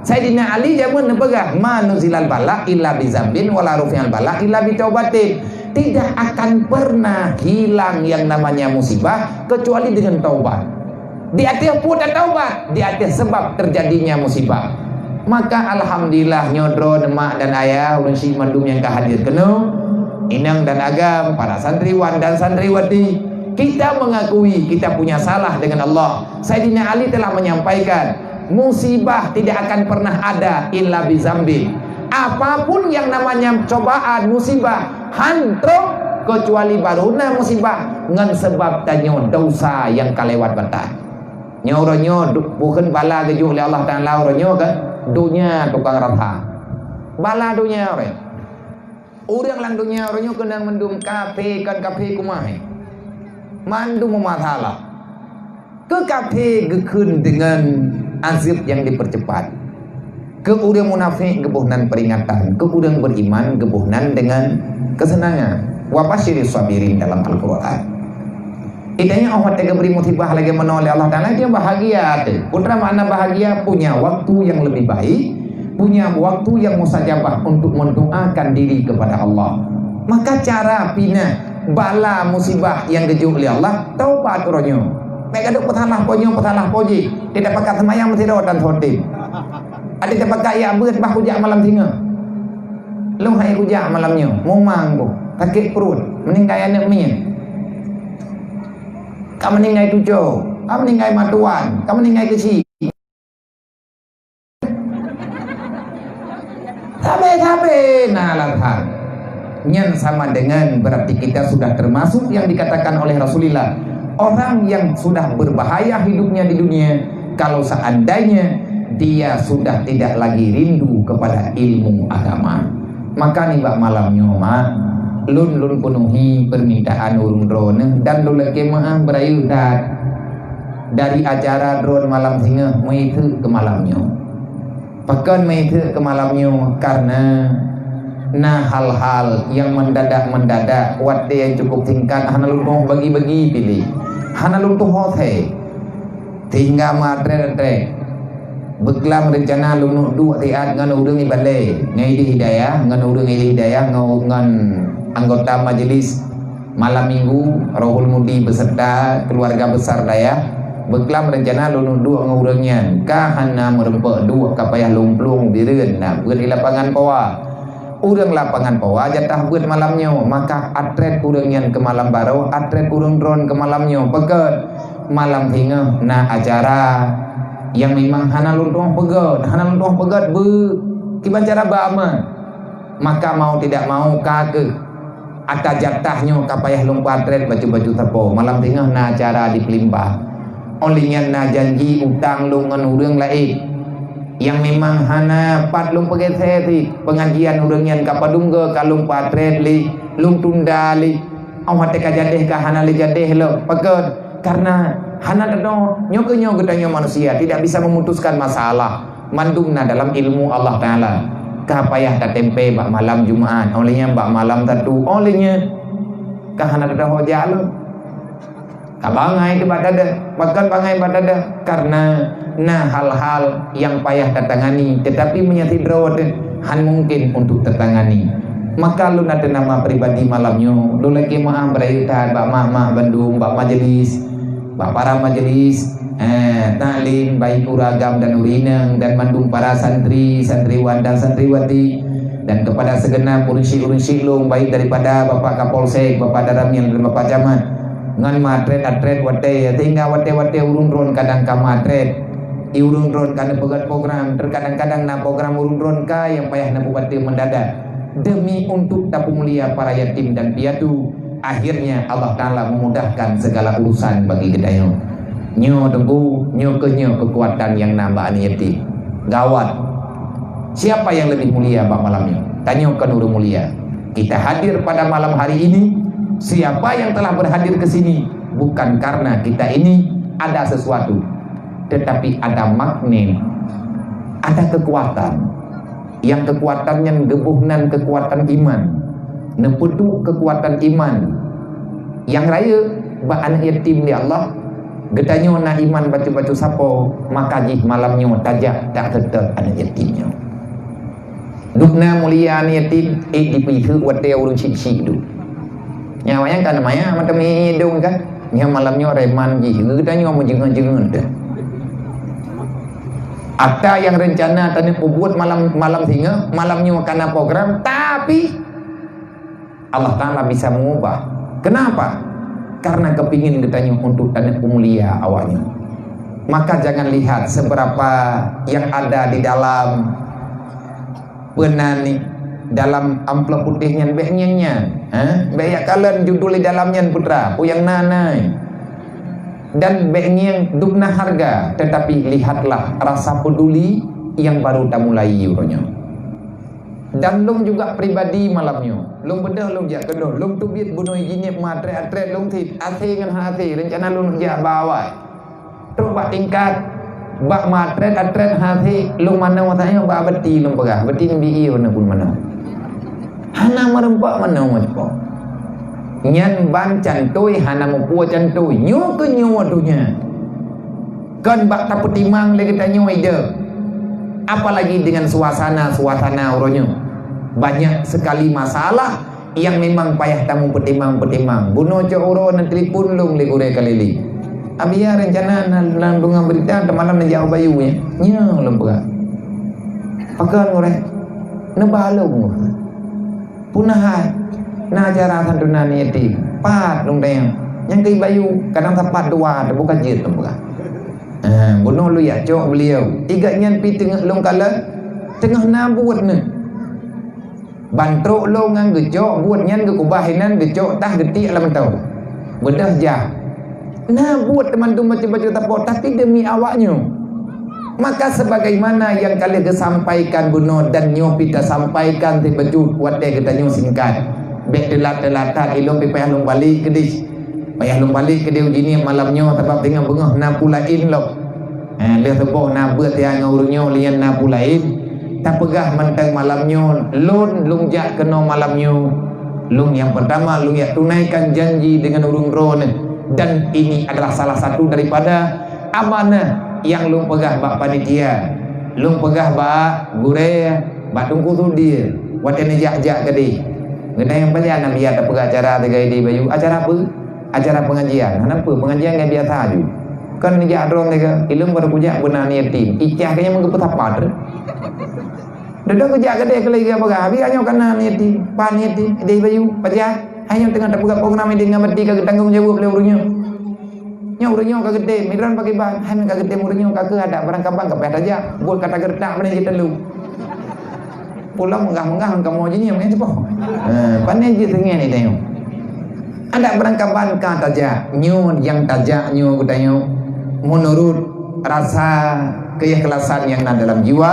Saidina Ali jameun neupeugah, "Ma nuzilal bala illa bizambin, wala rufi'al bala illa bitaubatin." Tidak akan pernah hilang yang namanya musibah kecuali dengan taubat. Di ateueh peue tataubat? Di ateueh sebab terjadinya musibah. Maka alhamdulillah nyoe droeneuh mak dan ayah, ulôn syiek mandum nyang ka hadir keunoe, inong dan agam, para santriwan dan santriwati, kita mengakui kita punya salah dengan Allah. Saidina Ali telah menyampaikan, musibah tidak akan pernah ada illa bizambi. Apapun yang namanya cobaan, musibah, han trok kecuali baru na musibah ngon sebab tanyoe dosa nyang ka lewat batas. Nyoe uroe nyoe du-, bukon bala geujok lé Allah Taala uroe nyoe kan, donya tukang rasa. Bala donya uroe. Ureueng lam donya uroe nyoe keunong mandum, kaphé kon kaphé kumah, eh. Mandum meumasalah. Keu kaphé geukheun deungon azeueb nyang dipeurcepat. Keu ureueng munafék geuboh nan peuringatan, keu ureueng beuiman geuboh nan deungon keuseunangan. Wa basyiris sabirin dalam Al-Qur'an. Itanyoe óh watèe geubri musibah lagèe meunoe lé Allah Taala, dia bahagia teuh. Peue makna bahagia? Punya waktu yang lebih baik, punya waktu yang mustajabah untuk mendoakan diri kepada Allah. Maka cara pih na bala musibah nyang geujok lé Allah, taubat uroe nyoe. Bèk gadôh peusalah po nyoe, peusalah po jih. Tidak pakat seumayang meusidroe dan soe tem. Adak tapakat jak beuet bah kujak malam singoh. Lôn hai kujak malam nyoe, mumang ku, sakét pruet, meuninggai aneuk miet. Ka meuninggai tucoe, ka meuninggai matuan, ka meuninggai keuchik. Sabe-sabe na alasan. Nyan sama dengan berarti kita sudah termasuk yang dikatakan oleh Rasulullah, orang yang sudah berbahaya hidupnya di dunia kalau seandainya dia sudah tidak lagi rindu kepada ilmu agama. Maka nibak malam nyoe, mak, lôn, lôn penuhi permintaan ureuëng droeneuh dan lôn lakée meuáh beurayeuk that. Dari acara droen malam singoh meuitheuk keu malam nyoe. Pakon meuitheuk keu malam nyoe? Karena na hal-hal nyang mendadak-mendadak, watée nyang cukup singkat hana lôn tuho bagi-bagi piléh, hana lôn tuho thée. Sehingga meuatrét-atrét. Beuklam reuncana lôn duek siat ngon ureuëng ibalée, ngon idéh hidayah, ngon ureuëng idéh hidayah, ngon, ngon anggota majelis malam minggu, Rohul Mudi beserta keluarga besar dayah. Beuklam reuncana lôn duek ngon ureuëng nyan, ka hana meureumpok duek, ka payah lôn plueng bireuen na beuet di lapangan Powa. Ureuëng lapangan Powa jatah beuet malam nyoe, maka atrét ureuëng nyan keu malam baroe, atrét ureuëng droen keu malam nyoe. Pakon? Malam singoh na acara nyang memang hana lôn tuho peugét, hana lôn tuho peugét beu kiban cara ba aman. Maka mau tidak mau ka keuh ata jatah nyoe ka payah lôn peuatrét bacut-bacut sapo. Malam singoh na acara di Peulimbah. Óh lheueh nyan na janji utang lôn ngon ureuëng laén. Nyang memang hana pat lôn peugeusé cit, peungajian ureuëng nyan ka padum goe ka lôn peuatrét lé, lôn tunda lé. Óh watée ka jadeh ka hana lé jadeh lom. Pakon? Karena hana teudoe. Nyoe keuh nyoe geutanyoe manusia tidak bisa memutuskan masalah. Mandum na dalam ilmu Allah Taala. Ka payah tatempé bak malam Jumaat, óh lheueh nyan bak malam Sabtu, óh lheueh nyan ka hana teudoe jak lom. Ka bangai teuh bak dada. Pakon bangai bak dada? Karena na hal-hal nyang payah tatangani, tetapi meunyoe sidroe teuh han mungkin untuk tatangani. Maka lôn ateueh nama pribadi malam nyoe, lôn lakée meuáh beurayeuk that bak mak-mak bandum, bak majelis, bak para majelis, eh, taklim, baik ureuëng agam dan ureuëng inong, dan mandum para santri, santriwan dan santriwati, dan kepada segenap ureuëng syik-ureuëng syik lôn, baik daripada Bapak Kapolsek, Bapak Danramil, dan Bapak Camat. Ngon meuatrét-atrét watée, sehingga watée-watée ureuëng droen kadang ka meuatrét. Di ureuëng droen ka neupeugét program, terkadang-kadang na program ureuëng droen ka nyang payah neupeubateue mendadak. Demi untuk tapeumulia para yatim dan piatu, akhirnya Allah Taala memudahkan segala urusan bagi geutanyoe. Nyoe teungku, nyoe keuh nyoe keukuatan nyang na bak aneuk yatim. Gawat. Siapa yang lebih mulia bak malam nyoe? Tanyoe kon ureuëng mulia. Kita hadir pada malam hari ini, siapa yang telah berhadir ke sini bukan karena kita ini ada sesuatu, tetapi ada magnet, ada kekuatan. Nyang kekuatan nyan geuboh nan kekuatan iman. Neupeuduek kekuatan iman nyang rayeuk bak aneuk yatim lé Allah. Geutanyoe na iman bacut-bacut sapo, maka jih malam nyoe tajak taseutôt aneuk yatim nyoe. Dubna mulia aneuk yatim, ék dipiseuk watée ureuëng syiek-syiek duek. Nyan awaknyan ka neumaya mata mie idong kan. Nyan malam nyoe reman jih, geutanyoe meujeungeut-jeungeut teuh. Ata nyang reuncana taneuk peubuet malam, malam singoh, malam nyoe ka na program, tapi Allah Taala bisa mengubah. Kenapa? Karena kepingin geutanyoe untuk taneuk peumulia awaknyan. Maka jangan lihat seberapa yang ada di dalam peunan ni, dalam amplop putéh nyan, bék ngieng nyan, ha? Bék jak kalon judul di dalam nyan putra, peue nyang na nai. Dan bék ngieng dubna harga, tetapi lihatlah rasa peduli yang baru tamulai uroe nyoe. Dan lôn juga pribadi malam nyoe, lôn beudôh lôn jak keudroe, lôn teubiet bunoe jinéb meuatrét-atrét lôn cit, asé ngon hana asé, reuncana lôn jak ba awai. Trok bak tingkat, bak meuatrét-atrét hase lôn manoe, sayoe bak beuti lôn peugah, beuti neubi ie uneuen pun manoe. Hana meureumpok manoe meucukôp. Nyan ban cantôi hana meupuwoe cantôi. Nyoe keuh nyoe donya. Kon bak tapeutimang lé geutanyoe ideh. Apalagi dengan suasana-suasana uroe nyoe. Banyak sekali masalah yang memang payah tamupeutimang-peutimang. Bunoe cok uroe neutelepon lôn lé gurée Khalili. Abi ya rencana na, na deungoe beurita teumalam neujak u Bayu nyan. Nyoe lôn peugah. Pakon gurée? Neuba lôn. Puna hai, na acara santunan yatim. Pat lôn tanyong. Nyang keu Bayu, kadang sapat dua, teubuka jeuet lôn peugah. Ha, bunoe lôn jak cok beliau. Igat nyan pi teungoh lôn kalon, teungoh na buet nyoe. Ban trok lôn nyan geucok buet nyan geukubah inan geucok tah geutiek lam mantong. Beudôh jah. Na buet teuma dum bacut-bacut sapo, tapi demi awaknyoe. Maka sebagaimana nyang ka lheueh geusampaikan bunoe dan nyoe pih tasampaikan sibacut watée geutanyoe singkat. Bék teulat-teulat that ilôn pih payah lôn balek keudeh. Payah lôn balek keudeh uji nyoe malam nyoe sabab singoh beungoh na peue laén lom. Eh, lheueh suboh na beuet ya ngon ureuëng nyoe lian na peue laén. Tapeugah mantong malam nyoe, lôn lôn jak keunoe malam nyoe. Lôn nyang pertama lôn jak tunaikan janji dengan ureuëng droeneuh. Dan ini adalah salah satu daripada amanah nyang lôn peugah bak panitia. Lôn peugah bak gurée, bak Teungku Sudir. Watée neujak-jak keudeh. Geutanyoe pajan na biasa tapeugah acara teuga ideh Bayu. Acara peue? Acara pengajian. Hana peue, pengajian ngai biasa aju. Kan neujak droe teuga, ilôn baru kujak beuna aneuk yatim. Icah keu nyang meugeupeusapat. Dudoe kujak keudeh keu lagée peugah, "Abi, nyoe kana aneuk yatim, pat aneuk yatim, ideh Bayu, pajan? Hai nyoe teungoh tapeugah program ideh ngon meuti ka geutanggong jaweueb lé ureuëng nyoe. Nyoe ureuëng nyoe ka geutem, midron pakriban, hai meuka geutem ureuëng nyoe ka keuh adak barangkaban ka payah tajak, buet ka tageureutak beuneue jiteuleu." Pulang meugah-meugah kamoe jinyueng nyan sipoh. Ha, pane jeuet teungieng ideh nyoe. Adak barangkaban ka tajak, nyoe nyang tajak nyoe geutanyoe meunurot rasa keikhlasan nyang na dalam jiwa,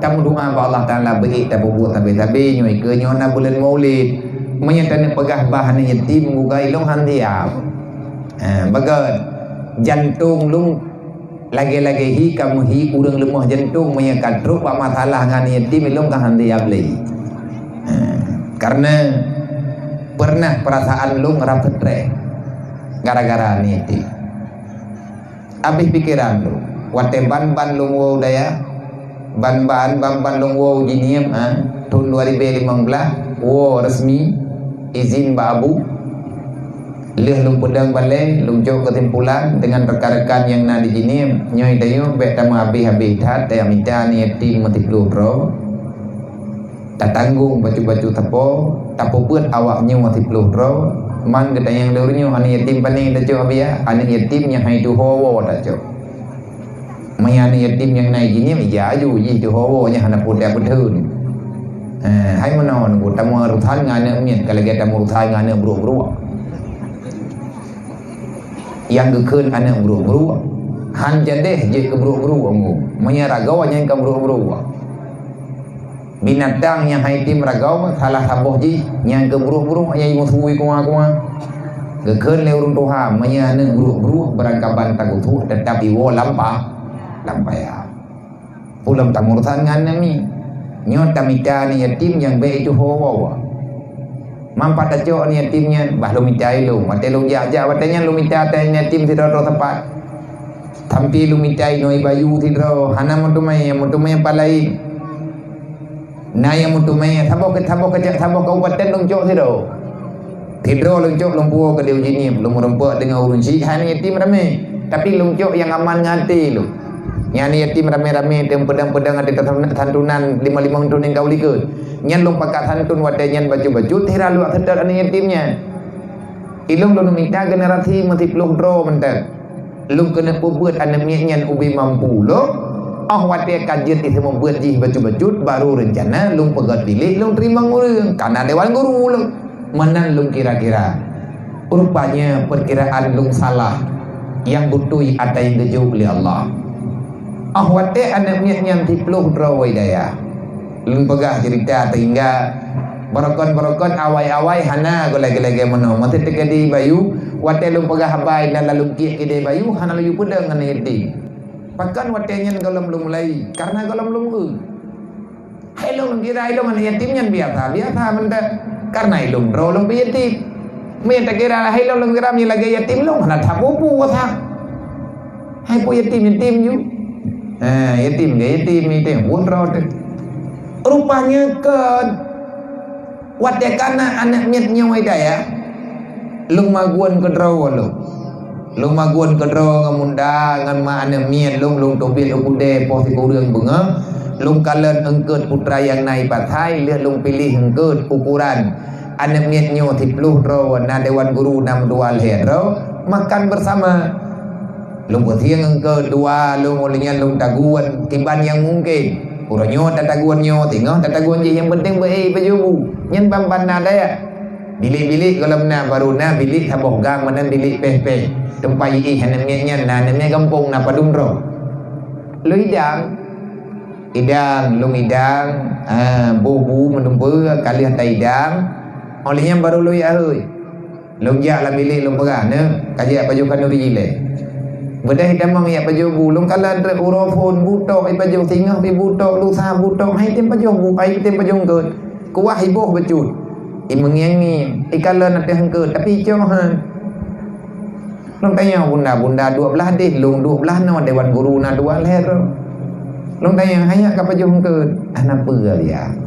tameudoa bak Allah Taala beuék tapeubuet sabe-sabe nyoe ikeue nyoe na buleuen Maulid. Meunyoe taneuk peugah bah aneuk yatim geuga ilong han siap. Ha, bagot jantong lôn lagée-lagée hi ka meuhi ureuëng leumoh jantong meunyoe ka trok bak masalah ngon aneuk yatim ilong ka han siap lé. Ha, karena pernah perasaan lôn rasa stres gara-gara aneuk yatim. Abéh pikeran lôn. Watée ban-ban lôn woe u dayah, ban-ban, ban-ban lôn woe u Jeunieb, ha, thon dua ribée limong blaih, woe resmi, izin bak abu. Lheueh lôn peudong balée, lôn cok keusimpulan deungon rekan-rekan nyang na di Jeunieb, nyoe tanyoe bék tameuabéh-abéh that, tamita aneuk yatim meusiplôh droe. Tatanggong bacut-bacut sapo, tapeubuet awak nyoe siplôh droe, man geutanyong lé ureuëng nyoe aneuk yatim pane tacok, Abiya, aneuk yatim nyang hai tuho woe tacok. Meunyoe aneuk yatim nyang na jinyueng ija aju jih tuho woe nyang hana peue teupeutreun. Eh, hai meunoe nunggu tameurusan ngon aneuk miet ka lagée tameurusan ngon aneuk bruek-bruek. Nyang geukheun aneuk bruek-bruek, han jadeh jeuet keu bruek-bruek ngu. Meunyoe ragoe nyan ka bruek-bruek. Binatang nyang hai tem ragoe salah saboh jih nyang keu bruek-bruek nyang jimusu i kuwa-kuwa. Geukheun lé ureuëng tuha, meunyoe aneuk bruek-bruek beurangkaban takutuk teutap iwoe lam pa-, lam paya. Ulôn tameurusan ngon aneuk miet. Nyoe tamita aneuk yatim nyang bék ituho woe. Manfaat tacok aneuk yatim nyan, bah lôn mita ilong. Watée lôn jak-jak watée nyan lôn mita aneuk yatim sidroe-droe sapat. Sampai lôn mita inoe bayu sidroe, hana meuteumé, meuteumé pat laén. Na nyang meuteumé, saboh ke, saboh keucak, saboh kabupaten lôn cok sidroe. Sidroe lôn cok lôn puwoe keudeh u Jeunieb, lôn meurumpok deungon ureuëng syiek, hai aneuk yatim ramé. Tapi lôn cok nyang aman ngon até lôn. Nyan aneuk yatim ramé-ramé teupeudong-peudong até santunan limong-limong thon nyang ka u likot. Nyan lôn pakat santun watée nyan bacut-bacut, sira luwat seutôt aneuk yatim nyan. Ilong lôn mita generasi meusiplôh droe mantong. Lôn keuneuk peubeuet aneuk miet nyan ubé mampu lom. Óh watée ka jeuet iseumeubeuet jih bacut-bacut, baru reuncana lôn peugét bilék lôn teurimong ureuëng, ka na dewan guru lôn. Meunan lôn kira-kira. Rupanya peukiraan lôn salah, nyang beutôi ata nyang geujok lé Allah. Óh watée aneuk miet nyan siplôh droe hidayah. Lôn peugah ceurita sehingga barokon-barokon awai-awai hana gulai-gulai meunoe. Meusti teukeudi bayu, watée lôn peugah haba inan lalong kiek keudeh bayu, hana laju peudong aneuk yatim. Pakon watée nyan gohlom lôn mulai, karena gohlom lôn eu. Hai lôn kira ilong aneuk yatim nyan biasa, biasa mantong. Karena ilong droe lôn pih yatim. Meunyoe takira hai lôn, lôn kira meunyoe lagée yatim lôn hana that peue-peue kuasa. Hai peue yatim, yatim ju. Ha, yatim ke yatim, yatim pun droe teuh. Rupanya kon. Watée ka na aneuk miet nyoe hidayah, lôn magun keudroe lôn. Lôn magun keudroe ngon munda ngon ma aneuk miet lôn, lôn teubiet u keudée poh sikureueng beungoh. Lôn kalon eungkôt putra nyang na ipat hai, lheueh lôn piléh eungkôt ukuran aneuk miet nyoe siploh droe, na dewan guru na meudua lhèe droe, makan bersama. Lôn peusieng eungkôt dua, lôn, óh lheueh nyan lôn tagun kiban nyang mungken. Uroe nyoe tatagun nyoe, singoh tatagun jih, nyang penting beu-e ipajoh bu. Nyan ban-ban na dayah. Bilék-bilék gohlom na, barô na bilék saboh gang, meunan bilék péh-péh. Teumpat jiéh aneuk miet nyan, na aneuk miet gampông na padum droe. Lôn idang, idang, lôn idang, ah, boh bu meudumpeue, ka lheueh taidang. Óh lheueh nyan barô lôn jak hôi. Lôn jak lam bilék lôn peugah, "Neuk, ka jak pajoh khanuri ilèe." Beudôh itamong jak pajoh bu, lôn kalon trép uroe phôn bu tok ipajoh, singoh pih bu tok, lusa bu tok, han item pajoh bu, han item pajoh eungkôt. Kuah iboh bacut. Imeungieng-ngieng, ikalon ateueh eungkôt, tapi icok han. Lôn tanyong bunda-bunda dua blah deh, lôn dua blah nyoe, dewan guru na dua lhèe droe. Lôn tanyong, "Hai nyak ka pajoh eungkôt?" "Hana peue, Abia."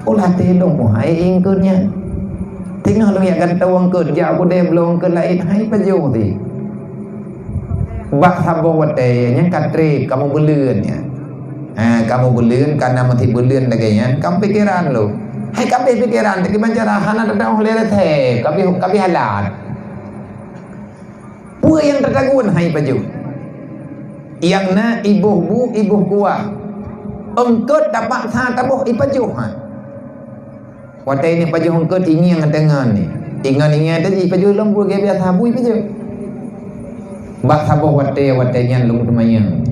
"Oh, lam até lôn pih han ié eungkôt nyan. Singoh lôn jak gantoe eungkôt, jak u keudè bloe eungkôt laén, han ipajoh cit." Bak saboh watèe nyan ka trép, ka meubeuleuen nyan. Ha, ka meubeuleuen, ka na meusibuleuen lagèe nyan, ka pikeran lôn. Hai ka abéh pikeran, tapi ban cara hana teudaoh lé rasé, ka abéh, ka abéh alat. Peue nyang tatagun han ipajoh? Nyang na iboh bu, iboh kuah. Eungkôt tapaksa taboh ipajoh han. Watèe nyan pajoh eungkôt, ingieng ateueh ngon nyan. Ingieng-ingieng tadi ipajoh lom bu lagèe biasa bu ipajoh. Bak saboh watèe, watèe nyan lôn teumanyong,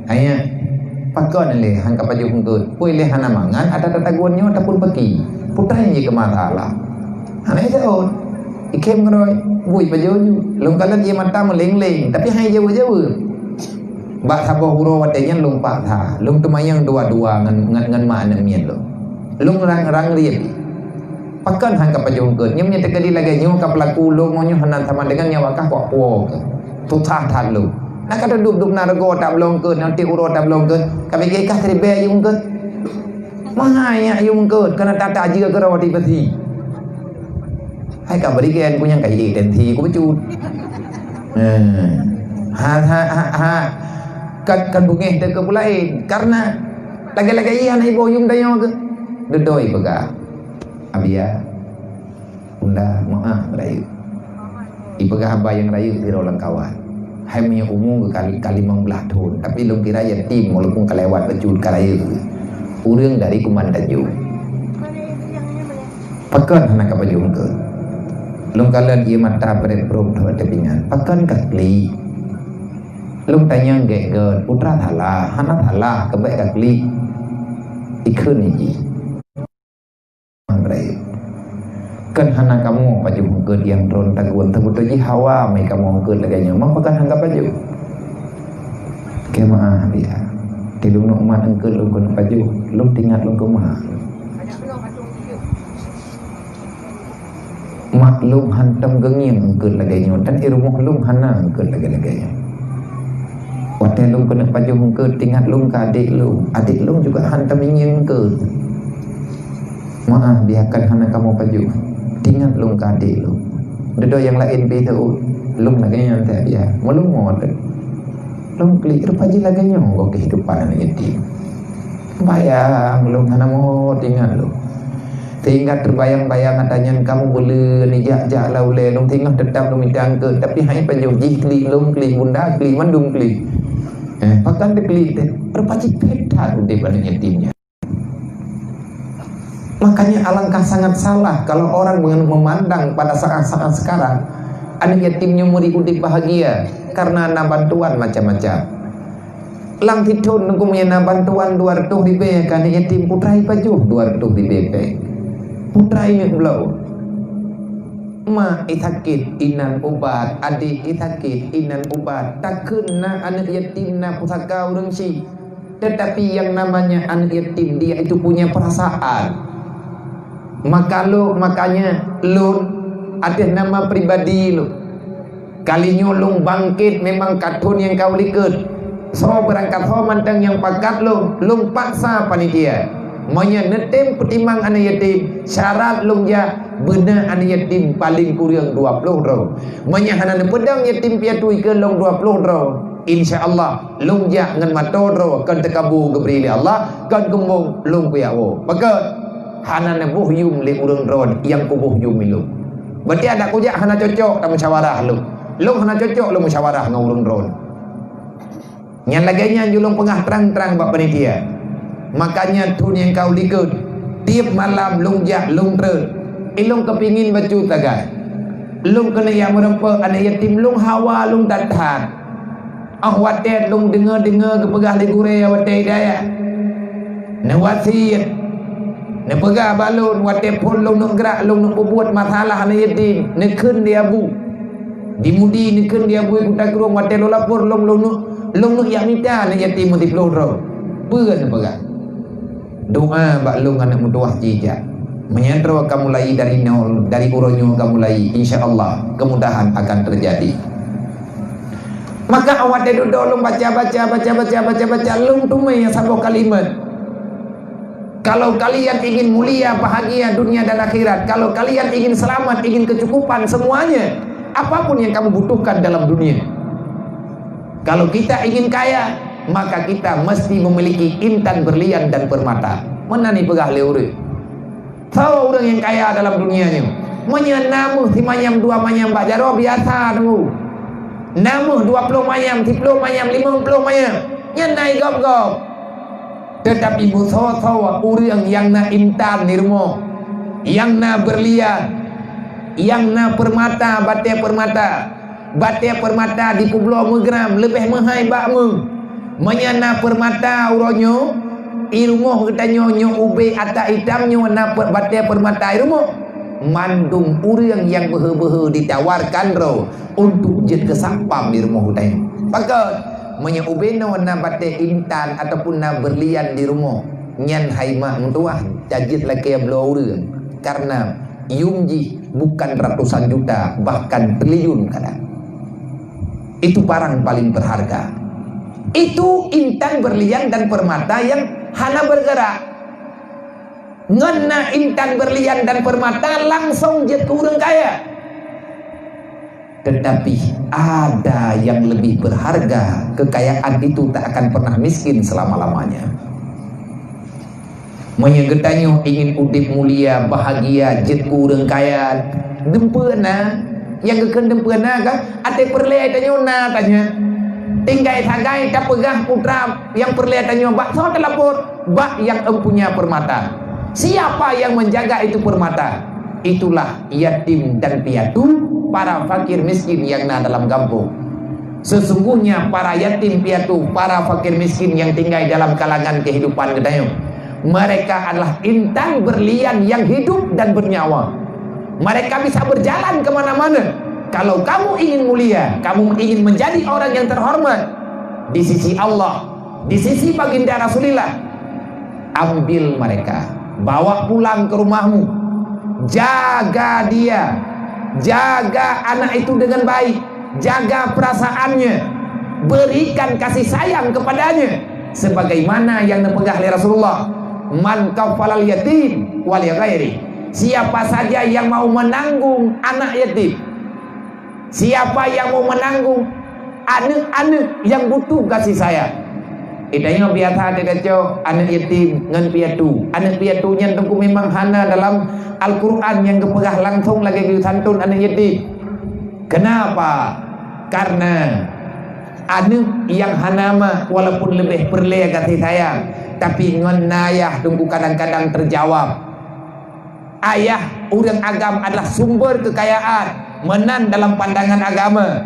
"Hai nyak, pakon lé han ka pajoh eungkôt? Peue lé hana mangat ata tatagun nyoe ataupun paki? Peue teuma jih keu masalah?" Hana jisaut. Ikhém keudroe, bu ipajoh ju. Lôn kalon ié mata meuleng-leng, tapi han ijaweueb-jaweueb. Bak saboh uroe watèe nyan lôn paksa, lôn teumanyong dua-dua ngon, ngon, ngon ma aneuk miet lôn. Lôn rang-rang riet. "Pakon han ka pajoh eungkôt? Nyoe meunyoe teukeudi lagèe nyoe ka peulaku lôn nyoe, hana sama deungon nyoe wakah kok puwoe keuh. Susah that lôn. Na ka teuduek-duek na reugoe tabloe eungkôt, na tiep uroe tabloe eungkôt. Ka pike kah siribèe ayeuem eungkôt. Meuhai nyak ayeuem eungkôt, keuneuk that-that jeuet keudroe di pasi." Hai ka bri keu nyang ka jiék tensi ku bacut. Eh. Ha, ha, ha, ha. Kan, kan beungéh teuh keu peue laén. Karena lagèe-lagèe nyan iboh yum tanyoe keuh. Dudoe ipeugah, "Abia, bunda, meu'ah rayeuk." Ipeugah haba nyang rayeuk sidroe lam kawan. Hai meunyoe umu ka, ka limong blaih thon, tapi lôn kira yatim walaupun ka lewat bacut ka rayeuk. Ureueng dari Kuman Tanjong. "Pakon hana ka pajoh eungkôt?" Lôn kalon ié mata prép-prôp that watèe pingan. "Pakon ka klik?" Lôn tanyong gèt-gèt, "Putra salah, hana salah, keubèk ka klik." Ikheun jih. Kon hana kamoe pajoh eungkôt nyang droen tagun, teubeutôi jih hawa mé kamoe eungkôt lagèe nyoe, ma pakon han ka pajoh? Keu meu'ah, Abia. Di lôn umat eungkôt lôn keuneuk pajoh, lôn teuingat lôn keu ma. Mak lôn hantom geungieng eungkôt lagèe nyoe, dan di rumoh lôn hana eungkôt lagèe-lagèe nyoe. Watèe lôn keuneuk pajoh eungkôt, teuingat lôn keu adék lôn. Adék lôn juga hantom ingieng eungkôt. Meu'ah, Bia, kon hana kamoe pajoh. Teuingat lôn keu adék lôn. Dudoe nyang laén pih teuôt. Lôn lagèe nyan teuh, Bia. Meulumôt teuh. Lôn klik, rupa jih lagèe nyoe goh keuhidupan aneuk yatim. Bayang lôn hana meuho teuingat lôn. Sehingga teubayang-bayang ata nyan kamoe buleuen jak-jak lam ulèe lôn, singoh teutap lôn mita eungkôt, tapi han ipajoh, jih klik, lôn klik, bunda klik, mandum klik. Eh, pakon teuklik teuh? Rupa jih phét that udép aneuk yatim nyan. Makanya alangkah sangat salah kalau orang mem-, memandang pada saat-saat sekarang aneuk yatim nyoe meuri udép bahagia karena na bantuan macam-macam. Lam sithon Teungku, meunyo na bantuan dua reutôh ribèe keu aneuk yatim, putra ipajoh dua reutôh ribèe péng. Putra ingat bloe. Mak isakét, inan ubat, adék isakét, inan ubat. Takheun na aneuk yatim na pusaka ureueng chik. Tetapi yang namanya aneuk yatim, dia itu punya perasaan. Maka lo, makanya lôn, atas nama pribadi lôn, kali nyoe lôn bangkét memang ka thon nyang ka u likôt. Soe beurangkat soe mantong nyang pakat lôn, lôn paksa panitia. Meunyo neutem peutimang aneuk yatim, syarat lôn jak beuna aneuk yatim paleng kureueng dua ploh droe. Meunyo hana neupeudong yatim piatu ikeue lôn dua ploh droe, Insya Allah, lôn jak ngon mata droe kon teukabu geubri lé Allah, kon keumbong lôn kujak woe. Pakon? Hana neuboh yum lé ureuëng droe nyang kuboh yum ilôn. Berarti adak kujak hana cocok tamusyawarah lôn. Lôn hana cocok lôn musyawarah ngon ureuëng droe. Nyang lagée nyan ju lôn peugah trang-trang bak panitia. Makanya thon nyang ka u likot, tieb malam lôn jak lôn treun. Ilôn keupingin bacut sagai. Lôn keuneuk jak meureumpok aneuk yatim lôn hawa lôn that-that. Óh watée lôn deungoe-deungoe geupeugah lé gurée watée hidayah. Neuwasiet. Neupeugah bak lôn watée phon lôn neuk grak lôn neuk peubuet masalah aneuk yatim. Neukheun di abu. Di Mudi neukheun di abu Kuta Krueng watée lôn lapor lôn lôn neuk lôn neuk jak mita aneuk yatim meusiploh droe. Peue neupeugah? Doa bak lôn aneuk meutuwah jijak. Meunyoe droe ka mulai dari nol, dari uroe nyoe ka mulai, insya Allah kemudahan akan terjadi. Maka awak teuduek lôn baca-baca, baca-baca, baca-baca, lôn teumé saboh kalimat. Kalau kalian ingin mulia, bahagia dunia dan akhirat, kalau kalian ingin selamat, ingin kecukupan semuanya, apapun yang kamu butuhkan dalam dunia. Kalau kita ingin kaya, maka kita mesti memiliki intan berlian dan permata. Meunan ipeugah lé ureuëng. Soe ureuëng nyang kaya dalam dunia nyoe? Meunyoe na meuh simanyam dua manyam bak jaroe biasa teungku. Na meuh dua ploh manyam, siploh manyam, limong ploh manyam, nyan na igop-gop. Teutapi meusoe-soe ureuëng nyang na intan di rumoh, nyang na berlian, nyang na permata, batée permata, batée permata dipeubloe meugram leubeh meuhai bak meuh. Meunyoe na permata uroe nyoe, i rumoh geutanyoe nyoe ubé ata itam nyoe na pe-, batée permata i rumoh, mandum ureuëng nyang beuhe-beuhe ditawarkan droe untuk jeuet keu satpam di rumoh geutanyoe. Pakon? Meunyoe ubé nyoe na batée intan ataupun na berlian di rumoh, nyan hai mak meutuwah, tajeuet lakée bloe ureuëng, karena yum jih bukan ratusan juta, bahkan triliun kadang. Itu barang paling berharga. Itu intan berlian dan permata yang hana bergerak. Ngon na intan berlian dan permata langsung jeuet keu ureuëng kaya. Tetapi ada yang lebih berharga, kekayaan itu tak akan pernah miskin selama-lamanya. Meunyoe geutanyoe ingin udeb mulia, bahagia, jeuet keu ureuëng kaya, dumpeue na. Nyang geukheun dumpeue na ka, até peureulée tanyoe na tanyoe. Tinggai sagai tapeugah putra nyang peureulée tanyoe bak soe talapor, bak nyang empunya permata. Siapa yang menjaga itu permata? Itulah yatim dan piatu, para fakir miskin yang na dalam gampông. Sesungguhnya para yatim piatu, para fakir miskin yang tinggai dalam kalangan kehidupan geutanyoe, mereka adalah intan berlian yang hidup dan bernyawa. Mereka bisa berjalan ke mana-mana. Kalau kamu ingin mulia, kamu ingin menjadi orang yang terhormat di sisi Allah, di sisi Baginda Rasulullah, ambil mereka, bawa pulang ke rumahmu. Jaga dia, jaga anak itu dengan baik, jaga perasaannya, berikan kasih sayang kepadanya. Sebagaimana yang dipeugah oleh Rasulullah, "Man kafalal yatim wal ghairi." Siapa saja yang mau menanggung anak yatim, siapa yang mau menanggung aneuk-aneuk nyang butuh kasih sayang. Geutanyoe biasa teukecoh aneuk yatim ngon piatu. Aneuk piatu nyan teungku memang hana dalam Al-Quran nyang geupeugah langsung lagée geusantun aneuk yatim. Kenapa? Karena aneuk nyang hana ma walaupun leubeh peureulée kasih sayang, tapi ngon na ayah teungku kadang-kadang terjawab. Ayah ureuëng agam adalah sumber kekayaan, meunan dalam pandangan agama.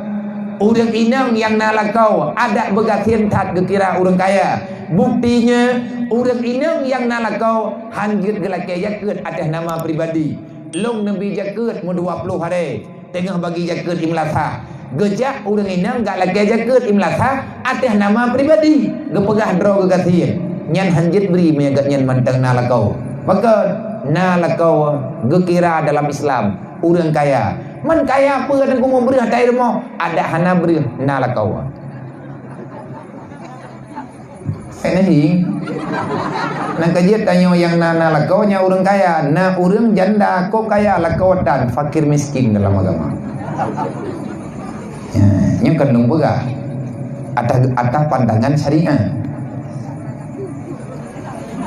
Ureuëng inong nyang na lakoe adak beugasien that geukira ureuëng kaya. Buktinya, ureuëng inong nyang na lakoe han jeuet geulakée jakeuet ateueh nama pribadi. Lôn neubi jakeuet meudua ploh harée. Teungoh bagi jakeuet imlasah. Geujak ureuëng inong gak lakée jakeuet imlasah ateueh nama pribadi, geupeugah droe geugasien. Nyan han jeuet bri meunyoe gobnyan mantong na lakoe. Pakon? Na lakoe geukira dalam Islam ureuëng kaya. Man kaya peue teungku meubreueh ata i rumoh? Adak hana breueh, na lakoe. Hai nahi. Nang ka jeuet tanyoe nyang na, na lakoe nyan ureuëng kaya, na ureuëng janda, kok kaya lakoe tan, fakir miskin dalam agama. Ya, nyoe kan lôn peugah. atas, atas pandangan syariat.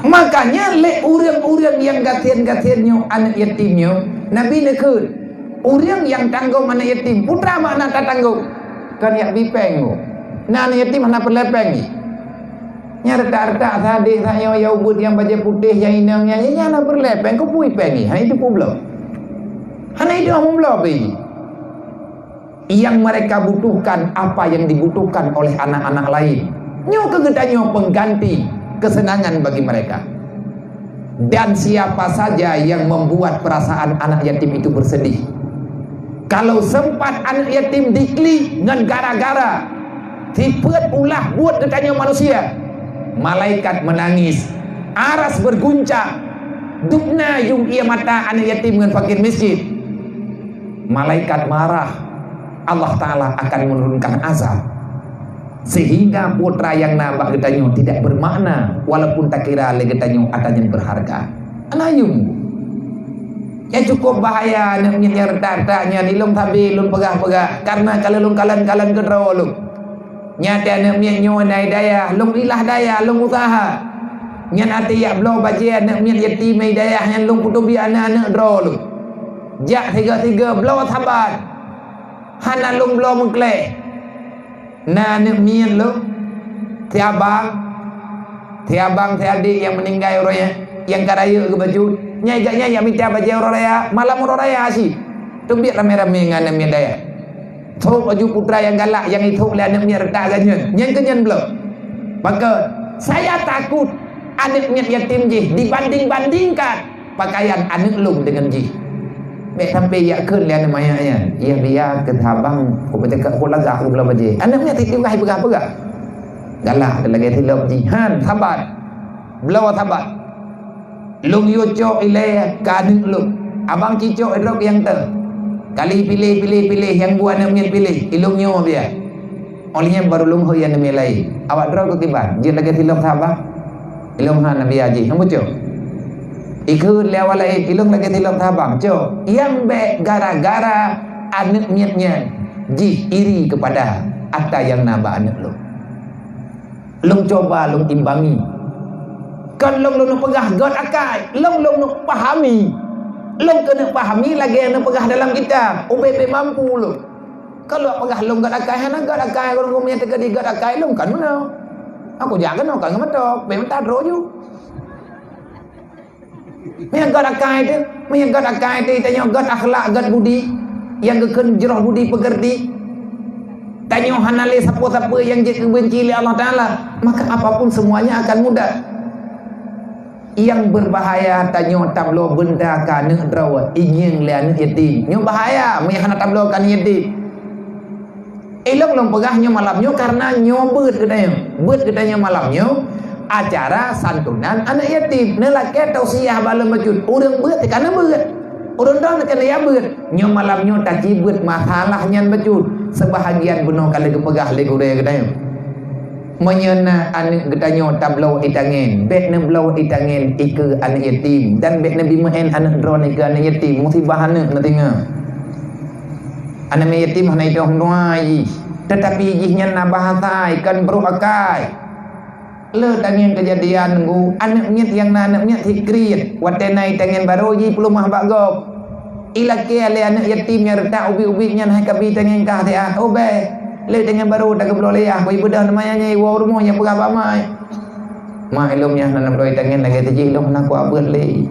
Makanya lé ureuëng-ureuëng nyang gasien-gasien nyoe, aneuëk yatim nyoe, Nabi neukheun, ureuëng nyang tanggong aneuëk yatim, peue treuk makna tatanggong? Kon jak bi péng nyoe. Na aneuëk yatim hana peureulée péng jih. Nyan retak-retak sadeh sayoe ya ubit nyang bajée putéh nyang inong nyan, nyan hana peureulée péng, keupeue péng jih? Hana itu peubloe. Hana itu peubloe péng jih. Yang mereka butuhkan apa yang dibutuhkan oleh anak-anak lain. Nyoe keu geutanyoe pengganti kesenangan bagi mereka. Dan siapa saja yang membuat perasaan anak yatim itu bersedih. Kalau sempat anak yatim diklik ngon gara-gara sifeuet ulah buet geutanyoe manusia, malaikat menangis, aras berguncang, dubna yum ie mata anak yatim ngon fakir miskin. Malaikat marah, Allah Ta'ala akan menurunkan azab. Sehingga putra nyang na bak geutanyoe tidak bermakna, walaupun takira lé geutanyoe ata nyang berharga. Ana yum. Nyang cukup bahaya aneuëk miet nyang retak-retak nyan, ilong sabe lôn peugah-peugah, karena kalau lôn kalon-kalon keudroe lôn. Nyan até aneuëk miet nyoe na dayah, lôn ilah dayah, lôn usaha. Nyan até jak bloe bajée aneuëk miet yatim dayah nyan lôn peuteubiet aneuëk-aneuëk droe lôn. Jak sigoe-sigoe bloe saban. Hana lôn bloe meukleh. Na aneuëk miet lôn, si abang, si abang, si adék nyang meuninggai uroe nyan, nyang ka rayeuk geuh bacut. Nyan gobnyan jak mita bajée uroe raya, malam uroe raya cit. Teubiet ramé-ramé ngon aneuëk miet dayah. Thok baju putra nyang galak nyang jithok lé aneuëk miet retak geuh nyan. Nyan keuh nyan bloe. Maka, saya takut aneuëk miet yatim jih dibanding-bandingkan pakaian aneuëk lôn deungon jih. Bék sampai jak kheun lé aneuëk manyak nyan, "Yah biya keu si abang, kupeuteuka ku lagak ku bloe bajée." Aneuëk miet tieb-tieb peugah-peugah. Galak lagée silop jih. Han, saban. Bloe saban. Lôn yue cok ilée keu aneuëk lôn. Abang ci cok droe nyang teuh. Kali piléh, piléh, piléh, nyang bu aneuëk miet piléh, ilôn nyoe biya. Óh lheueh nyan barô lôn hôi aneuëk miet laén. Awak droe keu kiban, jeuet lagée silop saban. Ilôn hana biya jih, hana bucok. Ikheun lé awak laén, ilôn lagée silop saban, cok. Nyang bék gara-gara aneuëk miet nyan jih iri keupada ata nyang na bak aneuëk lôn. Lôn cuba lôn imbangi. Kon lôn lôn peugah gét akai, lôn lôn pahami. Lôn keuneuk pahami lagée nyang peugah dalam kitab, ubé-bé mampu lôn. Kalau peugah lôn gét akai, hana gét akai, ureuëng nyang teukeudi gét akai lôn kan meunoe. Aku jak keunoe kan ngon mantong, bék meuta droe ju. Meunyoe gét akai teuh, meunyoe gét akai teuh, tanyoe gét akhlak, gét budi, nyang geukheun jroh budi peukeurti. Tanyoe hana lé sapeue-sapeue nyang jeuet geubenci lé Allah Taala, maka apapun semuanya akan mudah. Nyang beubahaya tanyoe tabloe beunda keu aneuëk droe, ingieng lé aneuëk yatim. Nyoe bahaya, meunyoe hana tabloe keu aneuëk yatim. Ilôn lôn peugah nyoe malam nyoe karena nyoe beuet geutanyoe. Beuet geutanyoe malam nyoe acara santunan aneuëk yatim. Neulakée tausiah bak lôn bacut. Ureuëng beuet teuka na beuet. Ureuëng droe teuka na ya beuet. Nyoe malam nyoe taci beuet masalah nyan bacut. Seubahagian bunoe ka lheueh geupeugah lé gurée geutanyoe. Meunyoe na aneuëk geutanyoe tabloe itangen, bék neubloe itangen ikeue aneuëk yatim dan bék neubi meu'en aneuëk droeneuh ikeue aneuëk yatim, musibah aneuëk neutinga. Aneuëk miet yatim hana idong dua jih, teutapi jih nyan na bahasa ikan brok akai. Le tangieng keujadian nunggu aneuëk miet nyang na aneuëk miet sikriet, watée na itangen barô jih peuleumah bak gob. Ilakée lé aneuëk yatim nyang reutak ubit-ubit nyan hai kabi tangieng kah siat, oh bée, le tangieng barô tageubloe lé ah, beu ibeudôh nama nyan iwoe rumoh nyang peugah bak mai. Mak ilôn nyang hana bloe itangen lagée tijih ilôn hana kuabeuet lé.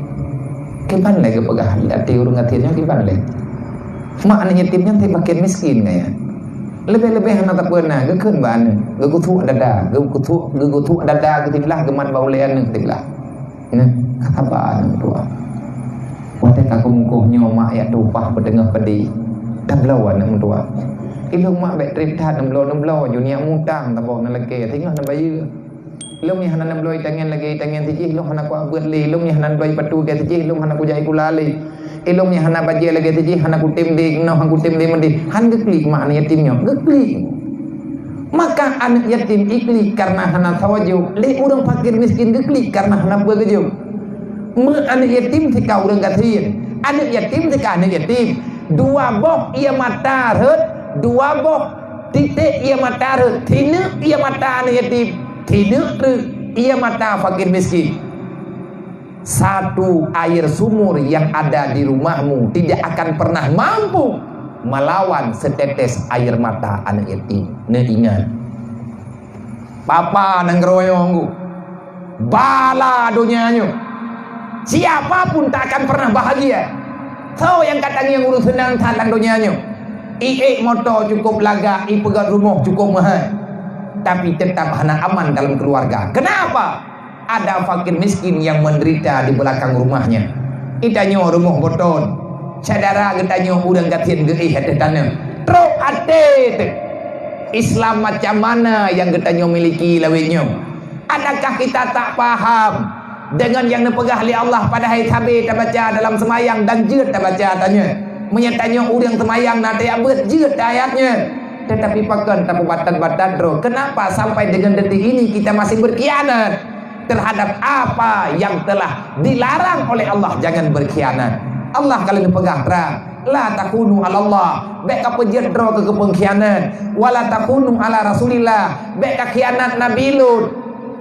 Kiban lé geupeugah até ureuëng gasien nyoe kiban lé. Mak aneuëk yatim nyan teuh makin miskin nyan. Leubeh-leubeh hana tapeuna geukheun bak aneuëk, geugeutuek dada, geugeutuek, geugeutuek dada geutiblah geumat bak ulée aneuëk tiblah. Nyoe, haba aneuëk meutuah. Watée ka keumukoh nyoe mak jak tumpah peuteungoh peudi, tabloe aneuëk meutuah. Ilôn mak bék treb that neubloe-neubloe ju niyak mutang taboh neulakée singoh neubayeue. Ilôn nyang hana neubloe itangen lagée itangen sijih ilôn hana kuabeuet lé, ilôn nyang hana neubloe ipatu lagée sijih ilôn hana kujak ikula lé. Ilôn nyang hana bajée lagée sijih hana kutem lé inoe hana kutem lé meudeh. Han geuklik mak aneuëk yatim nyoe, geuklik. Maka aneuëk yatim iklik karena hana sawa jok, lé ureuëng fakir miskin geuklik karena hana peue geujok. Meu aneuëk yatim teuka ureuëng gasien, aneuëk yatim teuka aneuëk yatim. Dua boh ie mata rhot, dua boh Titek ie mata rhot, tineuk ie mata aneuk yatim, tineuk treuk ie mata fakir miskin. Satu air sumur yang ada di rumahmu tidak akan pernah mampu melawan setetes air mata aneuk yatim. Neuingat. Papa nanggroe nyoe, bala donya nyoe. Siapa pun tak akan pernah bahagia. Soe nyang ka tangieng ureuëng seunang that lam donya nyoe? Iék moto cukup lagak, ipeugöt rumoh cukup meuhai, tapi tetap hana aman dalam keluarga. Kenapa? Ada fakir miskin yang menderita di belakang rumahnya. Itanyoe rumoh beuton, syedara geutanyoe ureuëng gasien geuéh ateueh tanoh. Trok até teuh. Islam macam mana yang geutanyoe miliki lawét nyoe? Adakah kita tak paham dengan yang neupeugah lé Allah, padahai sabe tabaca dalam seumayang dan jeuet tabaca tanyoe? Meunyoe tanyoe ureuëng seumayang na tajak beuet jeuet ayat nyoe, tetapi pakon tapeubatat-batat droe? Kenapa sampai dengan detik ini kita masih berkhianat terhadap apa yang telah dilarang oleh Allah? Jangan berkhianat. Allah kalau neupeugah terang, "La takhunu 'alallah," bék kapeujeuet droe keu, keu peungkhianat. "Wa la takhunu 'ala Rasulillah," bék kakhianat Nabi Lut.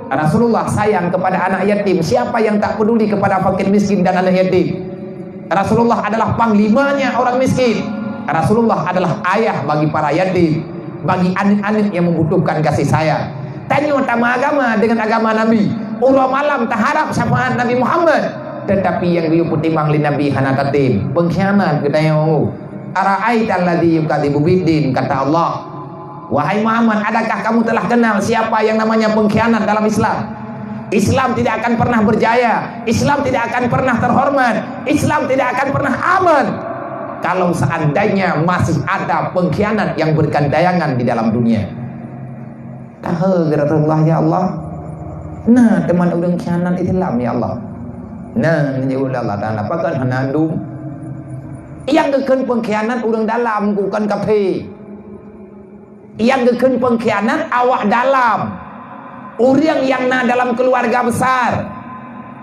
Rasulullah sayang kepada anak yatim. Siapa yang tak peduli kepada fakir miskin dan anak yatim? Rasulullah adalah panglimanya orang miskin. Rasulullah adalah ayah bagi para yatim, bagi aneuk-aneuk yang membutuhkan kasih sayang. Tanyoe tameuagama dengan agama Nabi. Uroe malam taharap syafaat Nabi Muhammad. Tetapi nyang geuyue peutimang lé Nabi hana tatem. Peungkhianat geutanyoe. "Ara'aital ladzi yukadzibu biddin," kata Allah. "Wahai Muhammad, adakah kamu telah kenal siapa yang namanya pengkhianat dalam Islam? Islam tidak akan pernah berjaya, Islam tidak akan pernah terhormat, Islam tidak akan pernah aman kalau seandainya masih ada pengkhianat yang bergandayangan di dalam dunia." Tahe keu Rasulullah, "Ya Allah, na teuma ureuëng khianat Islam, ya Allah." "Na," jaweueb Allah Taala, "pakon hana dum? Nyang geukheun pengkhianat ureuëng dalam, bukan kafé. Nyang geukheun pengkhianat awak dalam. Ureuëng nyang na dalam keluarga besar,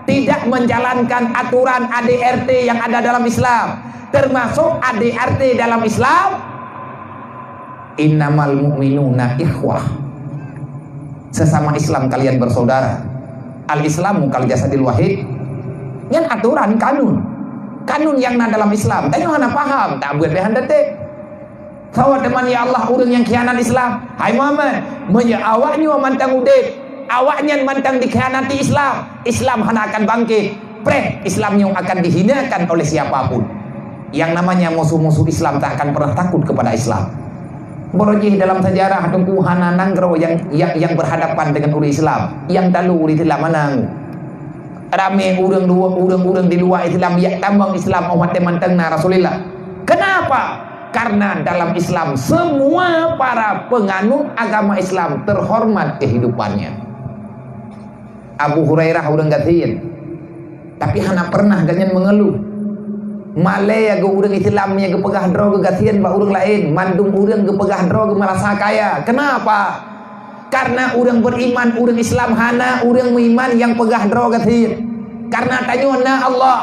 tidak menjalankan aturan A D R T yang ada dalam Islam, termasuk A D R T dalam Islam, innamal mu'minuna ikhwah. Sesama Islam kalian bersaudara. Al-Islamu kal jasadil wahid." Nyan aturan, kanun. Kanun nyang na dalam Islam. Tanyoe hana paham, tak buet lé han detik. Sawa teuma, ya Allah, ureuëng nyang khianat Islam. Hai Muhammad, meunyoe awak nyoe mantong udeb, awak nyan mantong dikhianati Islam, Islam hana akan bangkit. Preh, Islam nyoe akan dihinakan oleh siapa pun. Yang namanya musuh-musuh Islam tak akan pernah takut kepada Islam. Barojih dalam sejarah Teungku hana nanggroe yang, yang, yang berhadapan dengan ureuëng Islam. Yang talu ureuëng Islam manang. Ramé ureuëng luwa, ureuëng-ureuëng di luwa Islam, yak tamong Islam, oh watée mantong na Rasulullah. Kenapa? Karena dalam Islam semua para penganut agama Islam terhormat kehidupannya. Abu Hurairah ureuëng gasien, tapi hana pernah gobnyan mengeluh. Malée ya geu ureuëng Islam nyang geupeugah droe geugasien bak ureuëng laén, mandum ureuëng geupeugah droe geumeurasa kaya. Kenapa? Karena ureuëng beriman, ureuëng Islam hana ureuëng meuiman nyang peugah droe gasien. Karena tanyoe na Allah.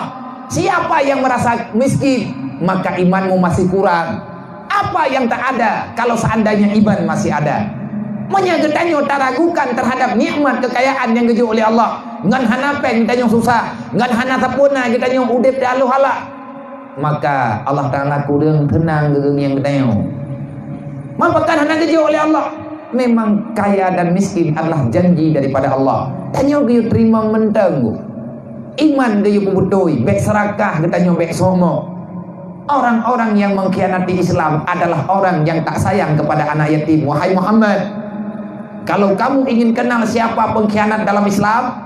Siapa yang merasa miskin, maka imanmu masih kurang. Apa yang tak ada kalau seandainya iman masih ada? Meunyoe geutanyoe taragukan terhadap nikmat kekayaan nyang geujok lé Allah, ngon hana péng tanyoe susah, ngon hana sapeue na geutanyoe udeb teualoh-aloh, maka Allah Taala kureueng seunang geugeungieng geutanyoe. Meupakat hana geujok lé Allah? Memang kaya dan miskin adalah janji daripada Allah. Tanyoe geuyue teurimong mantong. Iman geuyue peubeutôi, bék seurakah geutanyoe, bék sombong. Orang-orang yang mengkhianati Islam adalah orang yang tak sayang kepada anak yatim. Wahai Muhammad, kalau kamu ingin kenal siapa pengkhianat dalam Islam,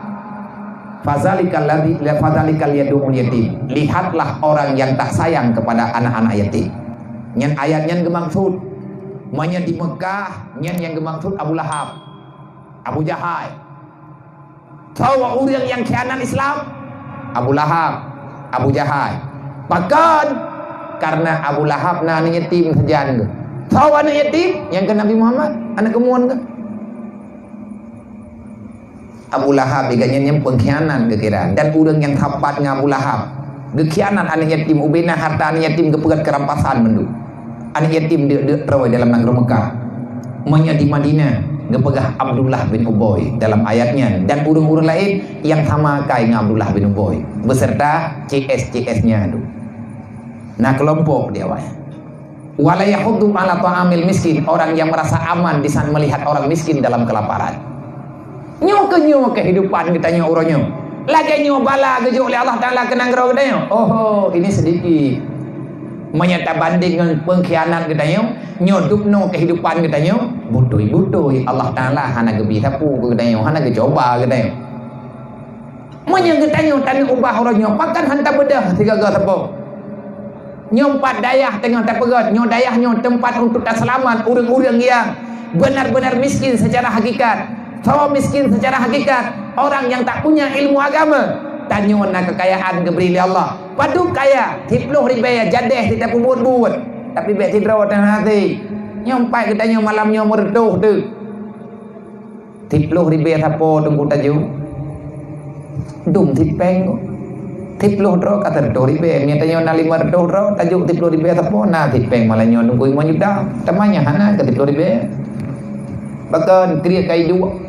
fadzalikal ladzi, fadzalikal yad'ul yatim. Lihatlah orang yang tak sayang kepada anak-anak yatim. Nyan ayat nyan geumaksud. Meunyoe di Mekah, nyan nyang geumaksud Abu Lahab, Abu Jahal. Soe ureuëng nyang khianat Islam? Abu Lahab, Abu Jahal. Pakon? Karena Abu Lahab na aneuëk yatim sajan geuh. Soe aneuëk yatim? Nyang keu Nabi Muhammad, aneuëk keumuan geuh. Abu Lahab, geuh nyan nyang pengkhianat geukira. Dan ureuëng nyang sapat ngon Abu Lahab, geukhianat aneuëk yatim, ubena harta aneuëk yatim geupeugét keu rampasan mandum. Aneuëk yatim deuk-deuk troe dalam nanggroe Mekah. Meunyoe di Madinah, geupeugah Abdullah bin Ubay dalam ayat nyan dan ureuëng-ureuëng laén nyang sama akai ngon Abdullah bin Ubay, beserta C S-C S-nya tu. Nah, kelompok di awaknyan. "Wala yahuddu ala ta'amil miskin," orang yang merasa aman di saat melihat orang miskin dalam kelaparan. Nyoe keuh nyoe kehidupan geutanyoe uroe nyoe. Lagée nyoe bala geujok lé Allah Taala keu nanggroe geutanyoe. Oho, ini sedikit. Meunyoe tabandéng ngon pengkhianat geutanyoe, nyoe dubnoe kehidupan geutanyoe, beutôi-beutôi Allah Taala hana geubri sapeue keu geutanyoe, hana geucuba geutanyoe. Meunyoe geutanyoe taneuk ubah uroe nyoe, pakon hana beudôh sigaga sapeue. Nyoe pat dayah teungoh tapeugét, nyoe dayah nyoe teumpat untuk taseulamat ureuëng-ureuëng nyang benar-benar miskin secara hakikat. Soe miskin secara hakikat? Orang nyang tak punya ilmu agama. Tanyoe na keukayaan geubri lé Allah. Padub kaya, siploh ribée jadéh di tapeubuet-buet. Tapi bék sidroe teuh hase. Nyoe pat geutanyoe malam nyoe meureutôh teuh. Siploh ribée sapo teungku tajok? Dum sipéng kok. Siploh droe ka sireutoh ribée. Meunyoe tanyoe na lima reutôh droe, tajok siploh ribée sapo, na sipéng malah nyoe teungku lima juta. Teuma nyan hana keu siploh ribée. Pakon kriet ka iduek.